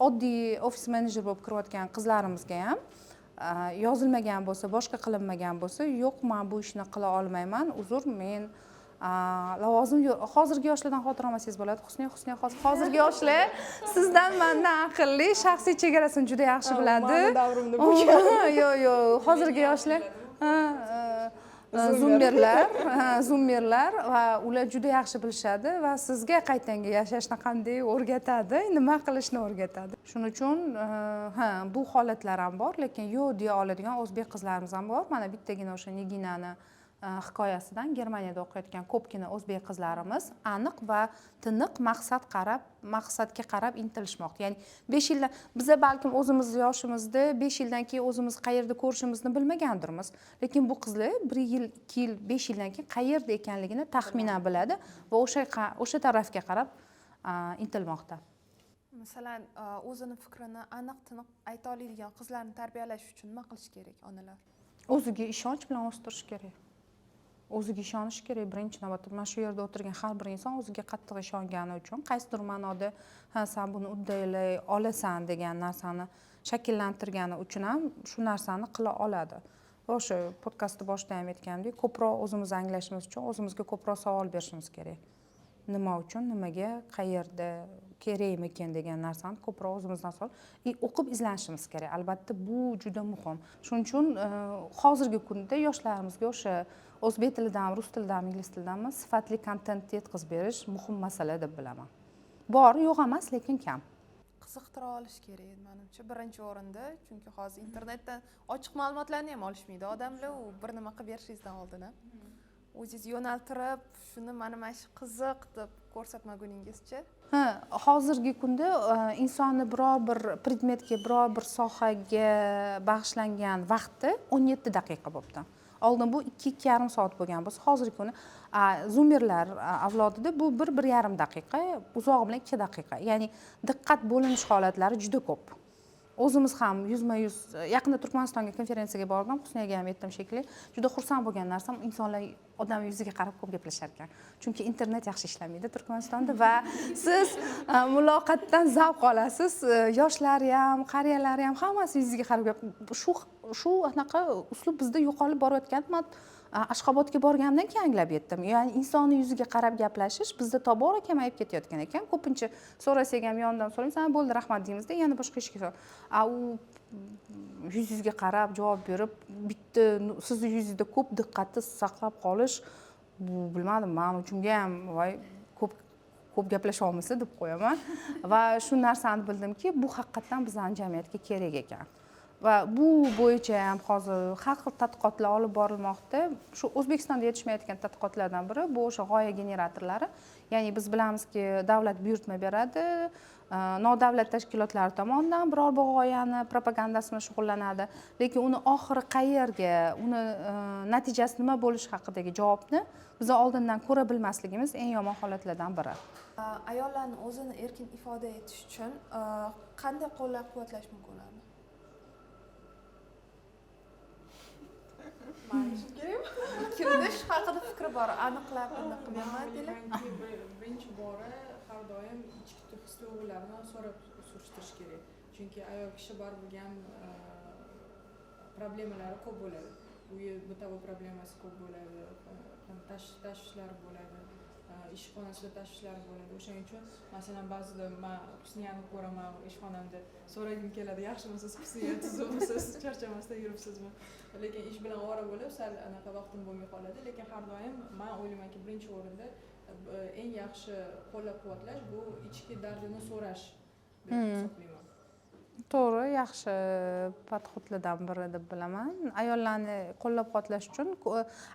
oddiy ofis menejer bo'lib kirayotgan qizlarimizga ham yozilmagan bo'lsa, boshqa qilinmagan bo'lsa, yo'q, man bu ishni qila olmayman, uzr, men lavozim yo'q. Hozirgi yoshlardan xavotir olmasangiz bo'ladi, Husniya. Husniya, hozirgi yoshlar sizdan, mandan aqlli, shaxsiy chegarasini juda yaxshi biladi. Mani davrimda bo'lgan. Yo'q, yo'q, hozirgi yoshlar, ha, zummerlar, ha, zummerlar va ular juda yaxshi bilishadi va sizga qaytanga yashashni qanday o'rgatadi, nima qilishni o'rgatadi. Shuning uchun ha, bu holatlar ham bor, lekin yo'q deya oladigan o'zbek qizlarimiz ham bor. Mana bittagina o'sha Niginani hikoyasidan Germaniyada o'qiyotgan ko'pgina o'zbek qizlarimiz aniq va tiniq maqsadga qarab intilishmoqda. Ya'ni 5 yildan biza balkim o'zimizni yoshimizda 5 yildan keyin o'zimiz qayerda ko'rishimizni bilmagandirmiz, lekin bu qizlar bir yil, 2 yil, 5 yildan keyin qayerda ekanligini taxminan biladi va o'sha tarafga qarab intilmoqda. Masalan, o'zini fikrini aniq tiniq ayta oladigan qizlarni tarbiyalash uchun nima qilish kerak onalar? O'ziga ishonch bilan o'stirish kerak, o'ziga ishonish kerak birinchi navbatda. Mana shu yerda o'tirgan har bir inson o'ziga qattiq ishongani uchun qaysidir ma'noda, ha, san buni uddalay olasan degan narsani shakllantirgani uchun ham shu narsani qila oladi. Va o'sha podkastni boshida ham aytganimdek, ko'proq o'zimizni anglashimiz uchun o'zimizga ko'proq savol berishimiz kerak. Nima uchun, nimaga, qayerda, kerakmikin degan narsani ko'proq o'zimizdan savol и o'qib izlanishimiz kerak, albatta, bu juda muhim. Shuning uchun hozirgi kunda yoshlarimizga o'sha o'zbek tilidanmi, rus tilidanmi, ingliz tilidanmi sifatli kontent yetkazib berish muhim masala deb bilaman. Bor, yo'q emas, lekin kam. Qiziqtira olish kerak manimcha birinchi o'rinda, chunki hozir internetdan ochiq ma'lumotlarni ham olishmaydi odamlar, u bir nima qilib berishingizdan oldin ham. O'zingiz yo'naltirib, shuni mana shu qiziq deb ko'rsatmaguningizcha? Ha, hozirgi kunda insonni biror bir predmetga, biror bir sohaga bag'ishlangan vaqti 17 daqiqa bo'libdi. Oldin bu 2-2,5 soat bo'lgan bo'lsa, hozirgi kuni zoomerlar avlodida bu 1-1,5 daqiqa, uzog'i bilan 2 daqiqa. Ya'ni diqqat bo'linish holatlari juda ko'p. O'zimiz ham yuzma-yuz, yaqinda Turkmanistonga konferensiyaga bordim, Husniyaga ham aytdim shekilli. Juda xursand bo'lgan narsam, insonlar odam yuziga qarab ko'p gaplashar ekan. Chunki internet yaxshi ishlamaydi Turkmanistonda va siz muloqotdan zavq olasiz. Yoshlari ham, qariyalari ham hammasi yuziga qarab gap. Shu anaqa uslub bizda yo'qolib borayotgan. Man Ashxobodga borganimdan keyin anglab yetdim. Ya'ni insonni yuziga qarab gaplashish bizda tobora kamayib ketayotgan ekan. Ko'pincha so'rasak ham yonidan so'raymiz, ha bo'ldi, rahmat deymizda, yana boshqa ishga. U yuzingizga qarab javob berib, bitta sizni yuzingizda ko'p diqqatni saqlab qolish, bu bilmadim, men uchunga ham voy ko'p gaplasha olmasa deb qo'yaman. Va shu narsani bildimki, bu haqiqatan bizning jamiyatga kerak ekan. Va bu bo'yicha ham hozir har xil tadqiqotlar olib borilmoqda. Shu O'zbekistonda yetishmayotgan tadqiqotlardan biri bu o'sha g'oya generatorlari. Ya'ni biz bilamizki, davlat buyurtma beradi, nodavlat tashkilotlari tomonidan biror bir g'oyani propagandasi bilan shug'ullanadi, lekin uni oxiri qayerga, uni natijasi nima bo'lishi haqidagi javobni biz oldindan ko'ra bilmasligimiz eng yomon holatlardan biri. Ayollarni o'zini erkin ifoda etish uchun qanday qo'llab-quvvatlash mumkin ularni? Kimda shu haqida fikri bor, aniqlab aniq nima deylik? Birinchi bora har doim ichki his tuyg'ularini so'rab surishtirish kerak. Chunki ayol kishi baribir ham problemalari ko'p bo'ladi. Uyi bitavi problemasi ko'p bo'ladi, tashvishlar bo'ladi, ishxonasida tashvishlar bo'ladi. O'shaning uchun masalan ba'zida men Husniyani ko'raman ishxonamda, so'ragim keladi, yaxshimisiz Husniya, tuzukmisiz, charchamasdan yuribsizmi? Lekin ish bilan ovora bo'lib sal anaqa vaqtim bo'lmay qoladi. Lekin har doim men o'ylaymanki, birinchi o'rinda eng yaxshi qo'llab-quvvatlash bu ichki dardini so'rash deb hisoblayman. To'g'ri, yaxshi podxodlardan biri deb bilaman. Ayollarni qo'llab-quvvatlash uchun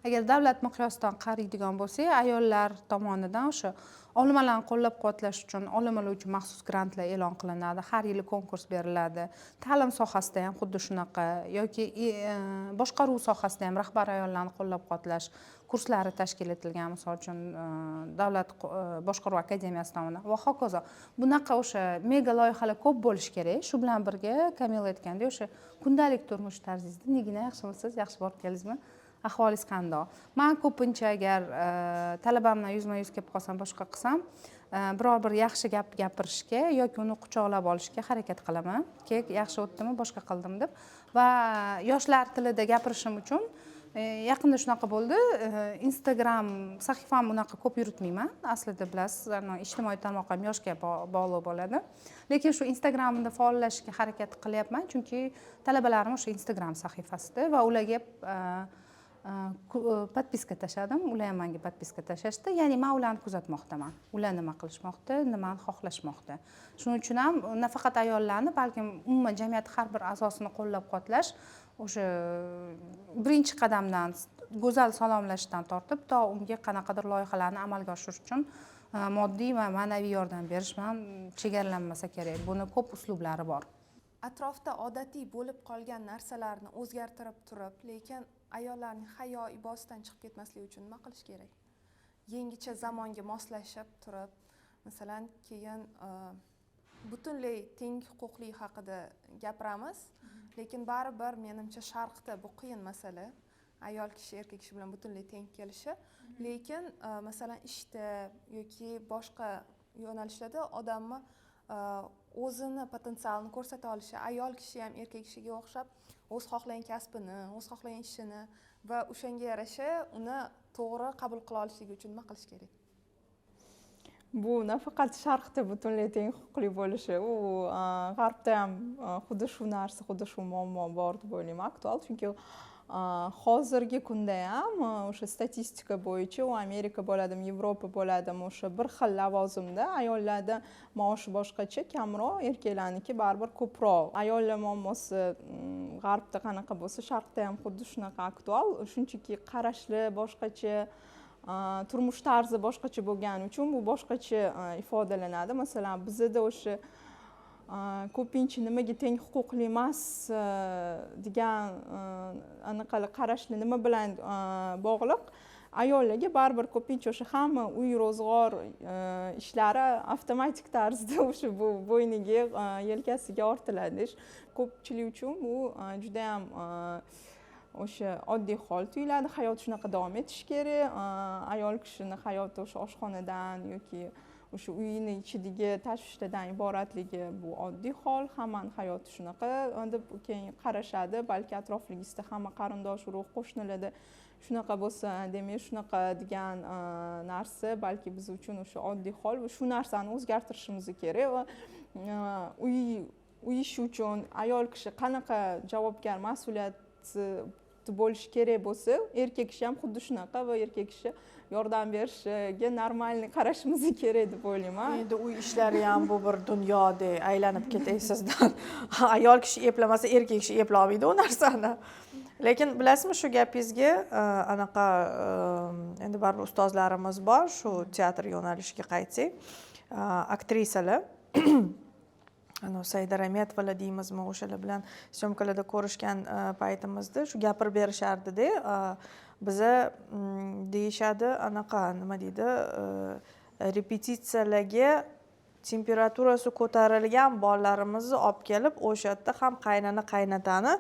agar davlat miqyosidan qaraydigan bo'lsak, ayollar tomonidan o'sha olmalarni qo'llab-quvvatlash uchun olmalar uchun maxsus grantlar e'lon qilinadi, har yili konkurs beriladi. Ta'lim sohasida ham xuddi shunaqa yoki boshqaruv sohasida ham rahbar ayollarni qo'llab-quvvatlash kurslari tashkil etilgan, misol uchun davlat boshqaruv akademiyasi tomonidan va hokazo. Bunaqa o'sha mega loyihalar ko'p bo'lishi kerak. Shu bilan birga Kamila aytgandek, o'sha kundalik turmush tarzingizda nigina yaxshimisiz, yaxshi borib keldingizmi, ahvolingiz qandoq? Men ko'pincha agar talabamdan yuzma-yuz kelib qolsam, boshqa qilsam, biror bir yaxshi gap gapirishga yoki uni quchoqlab olishga harakat qilaman. Keyin yaxshi o'tdimi, boshqa qildim deb. Va yoshlar tilida gapirishim uchun yaqinda shunaqa bo'ldi. Instagram sahifamni unaqa ko'p yuritmayman. Aslida bilasiz, ijtimoiy tarmoq ham yoshga bog'liq bo'ladi. Lekin shu Instagramda faollashishga harakat qilyapman, chunki talabalarim o'sha Instagram sahifasida va ularga podpiska tashladim, ular ham menga podpiska tashlashdi. Ya'ni men ularni kuzatmoqdaman. Ular nima qilishmoqda, nimani xohlashmoqda. Shuning uchun ham nafaqat ayollarni, balkim umuman jamiyat har bir a'zosini qo'llab-quvvatlash o'sha birinchi qadamdan go'zal salomlashdan tortib to unga qanaqadir loyihalarni amalga oshirish uchun moddiy va ma'naviy yordam berish bilan chegaralanmasa kerak. Buni ko'p uslublari bor. Atrofda odatiy bo'lib qolgan narsalarni o'zgartirib turib, lekin ayollarning hayo ibosidan chiqib ketmasligi uchun nima qilish kerak? Yangicha zamonga moslashib turib, masalan, keyin butunlay teng huquqli haqida gapiramiz, lekin baribir menimcha sharqda bu qiyin masala. Ayol kishi erkak kishi bilan butunlay teng kelishi, lekin masalan ishda yoki boshqa yo'nalishlarda odamni o'zini potensialini ko'rsata olishi, ayol kishi ham erkak kishiga o'xshab o'z xohlagan kasbini, o'z xohlagan ishini va o'shanga yarasha uni to'g'ri qabul qila olishligi uchun nima qilish kerak? Bu nafaqat sharqda butunlay teng huquqli bo'lishi, u g'arbda ham xuddi shu narsa, xuddi shu muammo bor deb o'ylayman, aktual, chunki Hozirgi kunda ham o'sha statistika bo'yicha, u Amerika bo'ladimi, Yevropa bo'ladimi, o'sha bir xil lavozimda ayollarda maoshi boshqacha, kamroq, erkaklarniki baribir ko'proq. Ayollar muammosi g'arbda qanaqa bo'lsa, sharqda ham xuddi shunaqa aktual. Shunchaki qarashlar boshqacha, turmush tarzi boshqacha bo'lgani uchun bu boshqacha ifodalanadi. Masalan, bizada o'sha ko'pincha nimaga teng huquqli emas degan anaqa qarashlar nima bilan bog'liq? Ayollarga baribir ko'pincha o'sha hamma uy ro'zg'or ishlari avtomatik tarzda o'sha bu bo'yniga, yelkasiga ortiladi. Ko'pchilik uchun bu judayam o'sha oddiy hol tuyuladi. Hayot shunaqa davom etishi kerak, ayol kishini hayoti o'sha oshxonadan yoki o'sha uyini ichidagi tashvishlardan iboratligi bu oddiy hol, hammani hayoti shunaqa deb keyin qarashadi. Balki atrofligingizda hamma qarindosh urug', qo'shnilarda shunaqa bo'lsa, demak shunaqa degan narsa balki biz uchun o'sha oddiy hol va shu narsani o'zgartirishimiz kerak. Va uy ishi uchun ayol kishi qanaqa javobgar, mas'uliyatli bo'lishi kerak bo'lsa, erkak kishi ham xuddi shunaqa va erkak kishi yordam berishiga нормальный qarashimiz kerak deb o'ylayman. Endi uy ishlari ham bu bir dunyodek, aylanib ketay sizdan. Ayol kishi eplamasa, erkak kishi eplolmaydi u narsani. Lekin bilasizmi, shu gapingizga anaqa endi baribir ustozlarimiz bor, shu teatr yo'nalishiga qaytsak, aktrisalar, anavi Saida Rametovalar deymizmi, o'shalar bilan съёмка larda ko'rishgan paytimizda shu gapirib berishardida, biza deyishadi, anaqa nima deydi, repetitsiyalarga temperaturasi ko'tarilgan bolalarimizni olib kelib, o'sha yerda ham qaynona qaynotani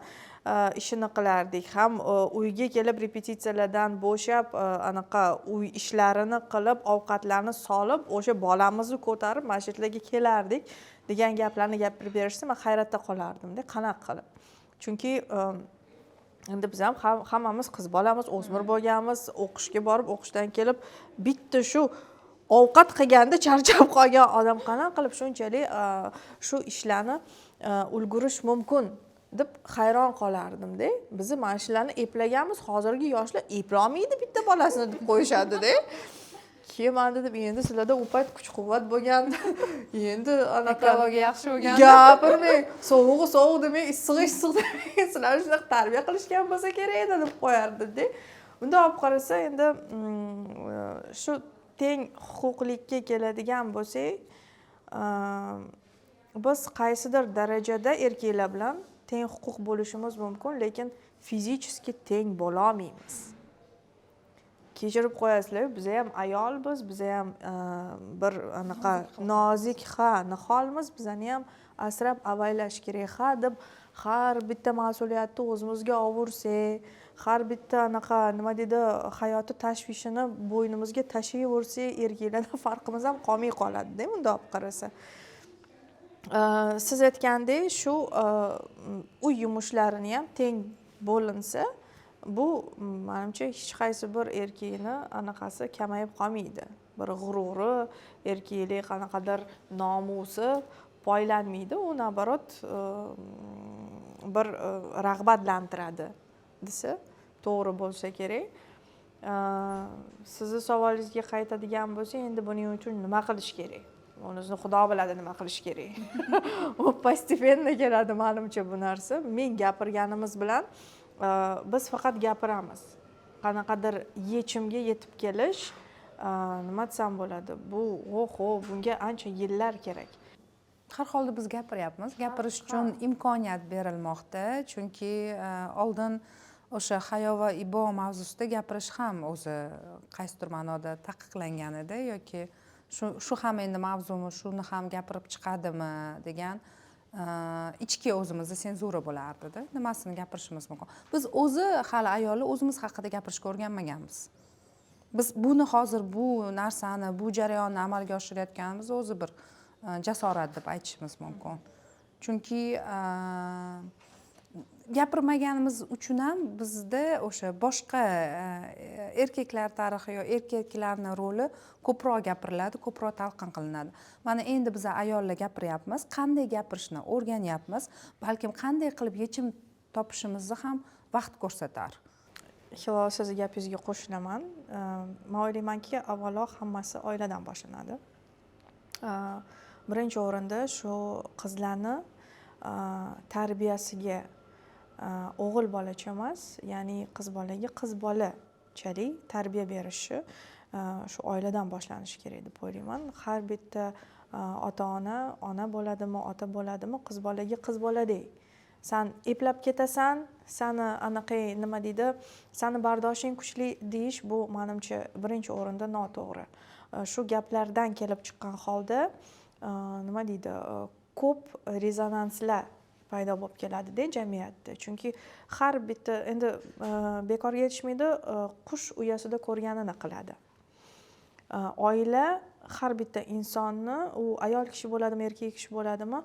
ishini qilardik, ham uyga kelib repetitsiyalardan bo'shab, anaqa uy ishlarini qilib, ovqatlarni solib, o'sha bolamizni ko'tarib mana shu yerlarga kelardik degan gaplarni gapirib berishsa, man hayratda qolardimda, qanaqa qilib. Chunki endi biz ham hammamiz qiz bolamiz, o'smir bo'lganmiz, o'qishga borib, o'qishdan kelib bitta shu ovqat qilganda charchab qolgan odam qanaqa qilib shunchalik shu ishlarni ulgurish mumkin deb hayron qolardimda. Bizni mana shularni eplaganmiz, hozirgi yoshlar eplolmaydi bitta bolasini deb qo'yishadida. Keyin man dedim, endi sizlarda u payt kuch quvvat bo'lgandi, endi anaqa ekologiya yaxshi bo'lgandi. Gapirmang, sovug'i sovuq demang, issig'i issiq demang, sizlarni shunaqa tarbiya qilishgan bo'lsa kerak edi deb qo'yardida. Bundoq olib qarasa, endi shu teng huquqlikka keladigan bo'lsak, biz qaysidir darajada erkaklar bilan teng huquq bo'lishimiz mumkin, lekin физически teng bo'lolmaymiz. Kechirib qo'yasizlar, biza ham ayolmiz, biza ham bir anaqa nozik, ha, niholmiz, bizani ham asrab avaylash kerak. Ha deb har bitta mas'uliyatni o'zimizga olversak, har bitta anaqa nima deydi, hayoti tashvishini bo'ynimizga tashlayversak, erkaklardan farqimiz ham qolmay qoladida bundoq olib qarasa. Siz aytgandek, shu uy yumushlarini ham teng bo'linsa, bu manimcha hech qaysi bir erkakni anaqasi kamayib qolmaydi, bir g'ururi, erkaklik qanaqadir nomusi poylanmaydi, u наоборот bir rag'batlantiradi desa to'g'ri bo'lsa kerak. Sizni savolingizga qaytadigan bo'lsak, endi buning uchun nima qilish kerak, unisini Xudo biladi nima qilish kerak. U постепенно keladi manimcha bu narsa. Men gapirganimiz bilan biz faqat gapiramiz, qanaqadir yechimga yetib kelish, nima desam bo'ladi, bu oho, bunga ancha yillar kerak. Har holda biz gapiryapmiz, gapirish uchun imkoniyat berilmoqda, chunki oldin o'sha hayo va ibo mavzusida gapirish ham o'zi qaysidir ma'noda taqiqlangan edi yoki shu ham endi mavzumi, shuni ham gapirib chiqadimi degan ichki o'zimizda senzura bo'lardida, nimasini gapirishimiz mumkin. Biz o'zi hali ayollar o'zimiz haqida gapirishga o'rganmaganmiz. Biz buni hozir, bu narsani, bu jarayonni amalga oshirayotganimiz o'zi bir jasorat deb aytishimiz mumkin, chunki gapirmaganimiz uchun ham bizda o'sha boshqa erkaklar tarixi yo erkaklarni roli ko'proq gapiriladi, ko'proq talqin qilinadi. Mana endi biz ayollar gapiryapmiz, qanday gapirishni o'rganyapmiz, balkim qanday qilib yechim topishimizni ham Vaqt ko'rsatar. Hilol, sizni gapingizga qo'shilaman. Man o'ylaymanki, avvalo hammasi oiladan boshlanadi. Birinchi o'rinda shu qizlarni tarbiyasiga o'g'il bolacha emas, ya'ni qiz bolaga qiz bolachalik tarbiya berishi shu oiladan boshlanishi kerak deb o'ylayman. Har bitta ota ona, ona bo'ladimi, ota bo'ladimi, qiz bolaga qiz boladek, san eplab ketasan, sani anaqa, nima deydi, sani bardoshing kuchli deyish, bu manimcha birinchi o'rinda noto'g'ri. Shu gaplardan kelib chiqqan holda, nima deydi, ko'p rezonanslar paydo bo'lib keladida jamiyatda. Chunki har bitta, endi bekorga aytishmaydi, qush uyasida ko'rganini qiladi. Oila har bitta insonni, u ayol kishi bo'ladimi, erkak kishi bo'ladimi,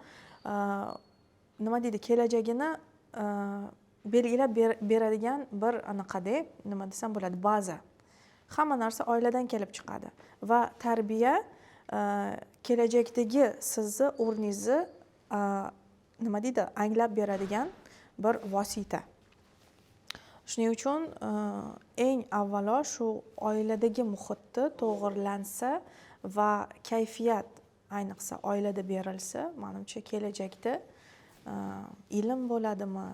nima deydi, kelajagini belgilab beradigan bir anaqada, nima desam bo'ladi, baza. Hamma narsa oiladan kelib chiqadi va tarbiya kelajakdagi sizni o'rningizni, nima deydi, anglab beradigan bir vosita. Shuning uchun eng avvalo shu oiladagi muhitni to'g'irlansa va kayfiyat ayniqsa oilada berilsa, manimcha, kelajakda ilm bo'ladimi,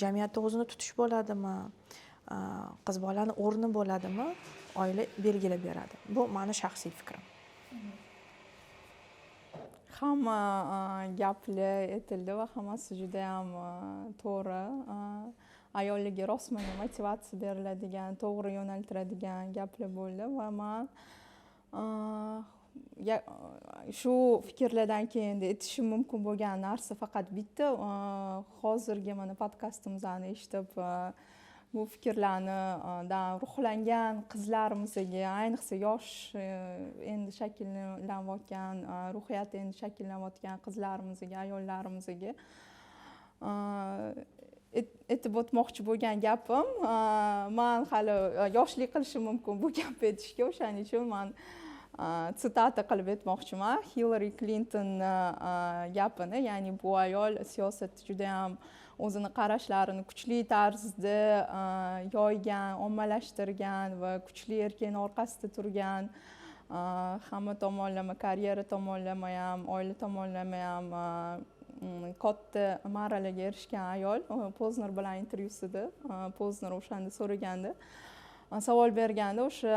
jamiyatda o'zini tutish bo'ladimi, qiz bolani o'rni bo'ladimi, oila belgilab beradi. Bu mani shaxsiy fikrim. Hamma gaplar aytildi va hammasi judayam to'g'ri, ayollarga rostmana motivatsiya beriladigan, to'g'ri yo'naltiradigan gaplar bo'ldi. Va man shu fikrlardan keyin endi aytishim mumkin bo'lgan narsa faqat bitta: hozirgi mana podkastimizni eshitib, bu fikrlarni dan ruhlangan qizlarimizga, ayniqsa yosh, endi shakllanayotgan, ruhiyati endi shakllanayotgan qizlarimizga, ayollarimizga aytib o'tmoqchi bo'lgan gapim, man hali yoshlik qilishim mumkin bu gapni aytishga, o'shaning uchun man tsitata qilib aytmoqchiman Hillari Klintonni gapini. Ya'ni bu ayol siyosatda judayam o'zini qarashlarini kuchli tarzda yoygan, ommalashtirgan va kuchli erkakni orqasida turgan, hamma tomonlama, karyera tomonlama ham, oila tomonlama ham katta marralarga erishgan ayol. Pozner bilan intervyusida Pozner o'shanda so'ragandi, savol bergandi, o'sha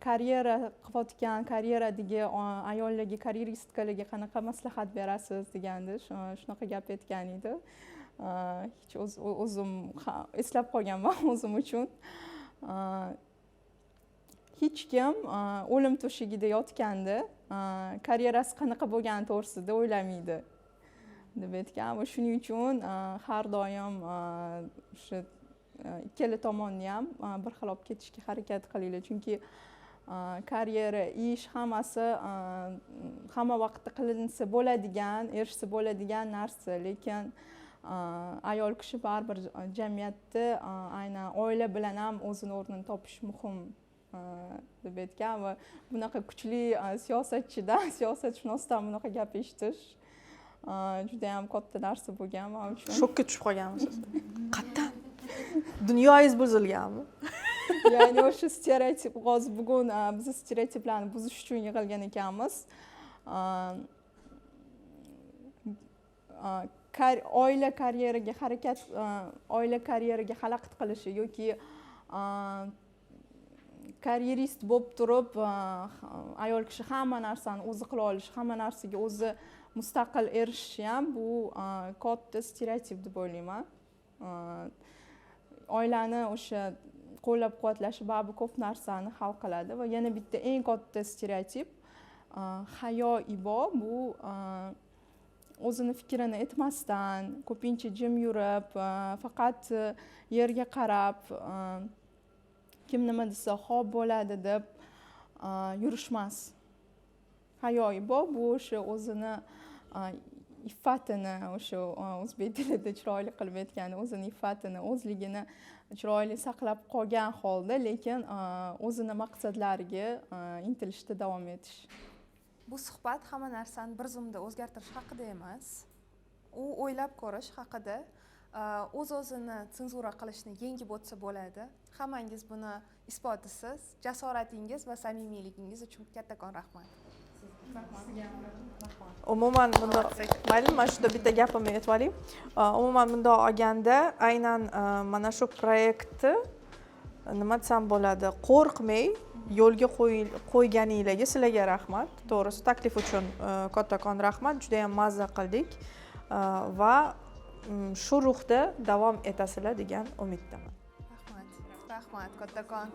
karyera qilayotgan, karyeradagi ayollarga, karyeristka larga qanaqa maslahat berasiz degandi. Shunaqa gap aytgan edi, hech o'zim eslab qolganman o'zim uchun: hech kim o'lim to'shagida yotganda karyerasi qanaqa bo'lgani to'g'risida o'ylamaydi, deb aytgan. Va shuning uchun har doim o'sha ikkala tomonni ham bir xil olib ketishga harakat qilinglar, chunki karyera, ish, hammasi hamma vaqtda qilinsa bo'ladigan, erishsa bo'ladigan narsa, lekin ayol kishi baribir jamiyatda, aynan oila bilan ham o'zini o'rnini topish muhim, deb aytgan. Va bunaqa kuchli siyosatchidan, siyosatshunosdan bunaqa gap eshitish judayam katta narsa bo'lgan man uchun. Shokka tushib qolganmisiz? Qayerdan dunyoyingiz buzilganmi? Ya'ni o'sha stereotip, hozir bugun biz stereotiplarni buzish uchun yig'ilgan ekanmiz. Oila karyeraga harakat, oila karyeraga xalaqit qilishi yoki karyerist bo'lib turib ayol kishi hamma narsani o'zi qila olishi, hamma narsaga o'zi mustaqil erishishi ham bu katta stereotip deb o'ylayman. Oilani o'sha qo'llab quvvatlashi baribir ko'p narsani hal qiladi. Va yana bitta eng katta stereotip, hayo, ibo, bu o'zini fikrini aytmasdan, ko'pincha jim yurib, faqat yerga qarab, kim nima desa xo'p bo'ladi deb yurishmas. Hayo, ibo bu o'sha o'zini iffatini, o'sha o'zbek tilida chiroyli qilib aytganda, o'zini iffatini, o'zligini chiroyli saqlab qolgan holda, lekin o'zini maqsadlariga intilishda davom etish. Bu suhbat hamma narsani bir zumda o'zgartirish haqida emas, u o'ylab ko'rish haqida. O'z o'zini senzura qilishni yengib o'tsa bo'ladi. Hammangiz buni isbotisiz. Jasoratingiz va samimiyligingiz uchun kattakon rahmat. Umuman bundoq, mayli, man shunda bitta gapimni aytib olay. Umuman bundoq olganda, aynan mana shu proyektni, nima desam bo'ladi, qo'rqmay yo'lga qo'yganinglarga sizlarga rahmat. To'g'risi, taklif uchun kattakon rahmat, judayam mazza qildik va shu ruhda davom etasizlar degan umiddaman. Rahmat, rahmat kattakon.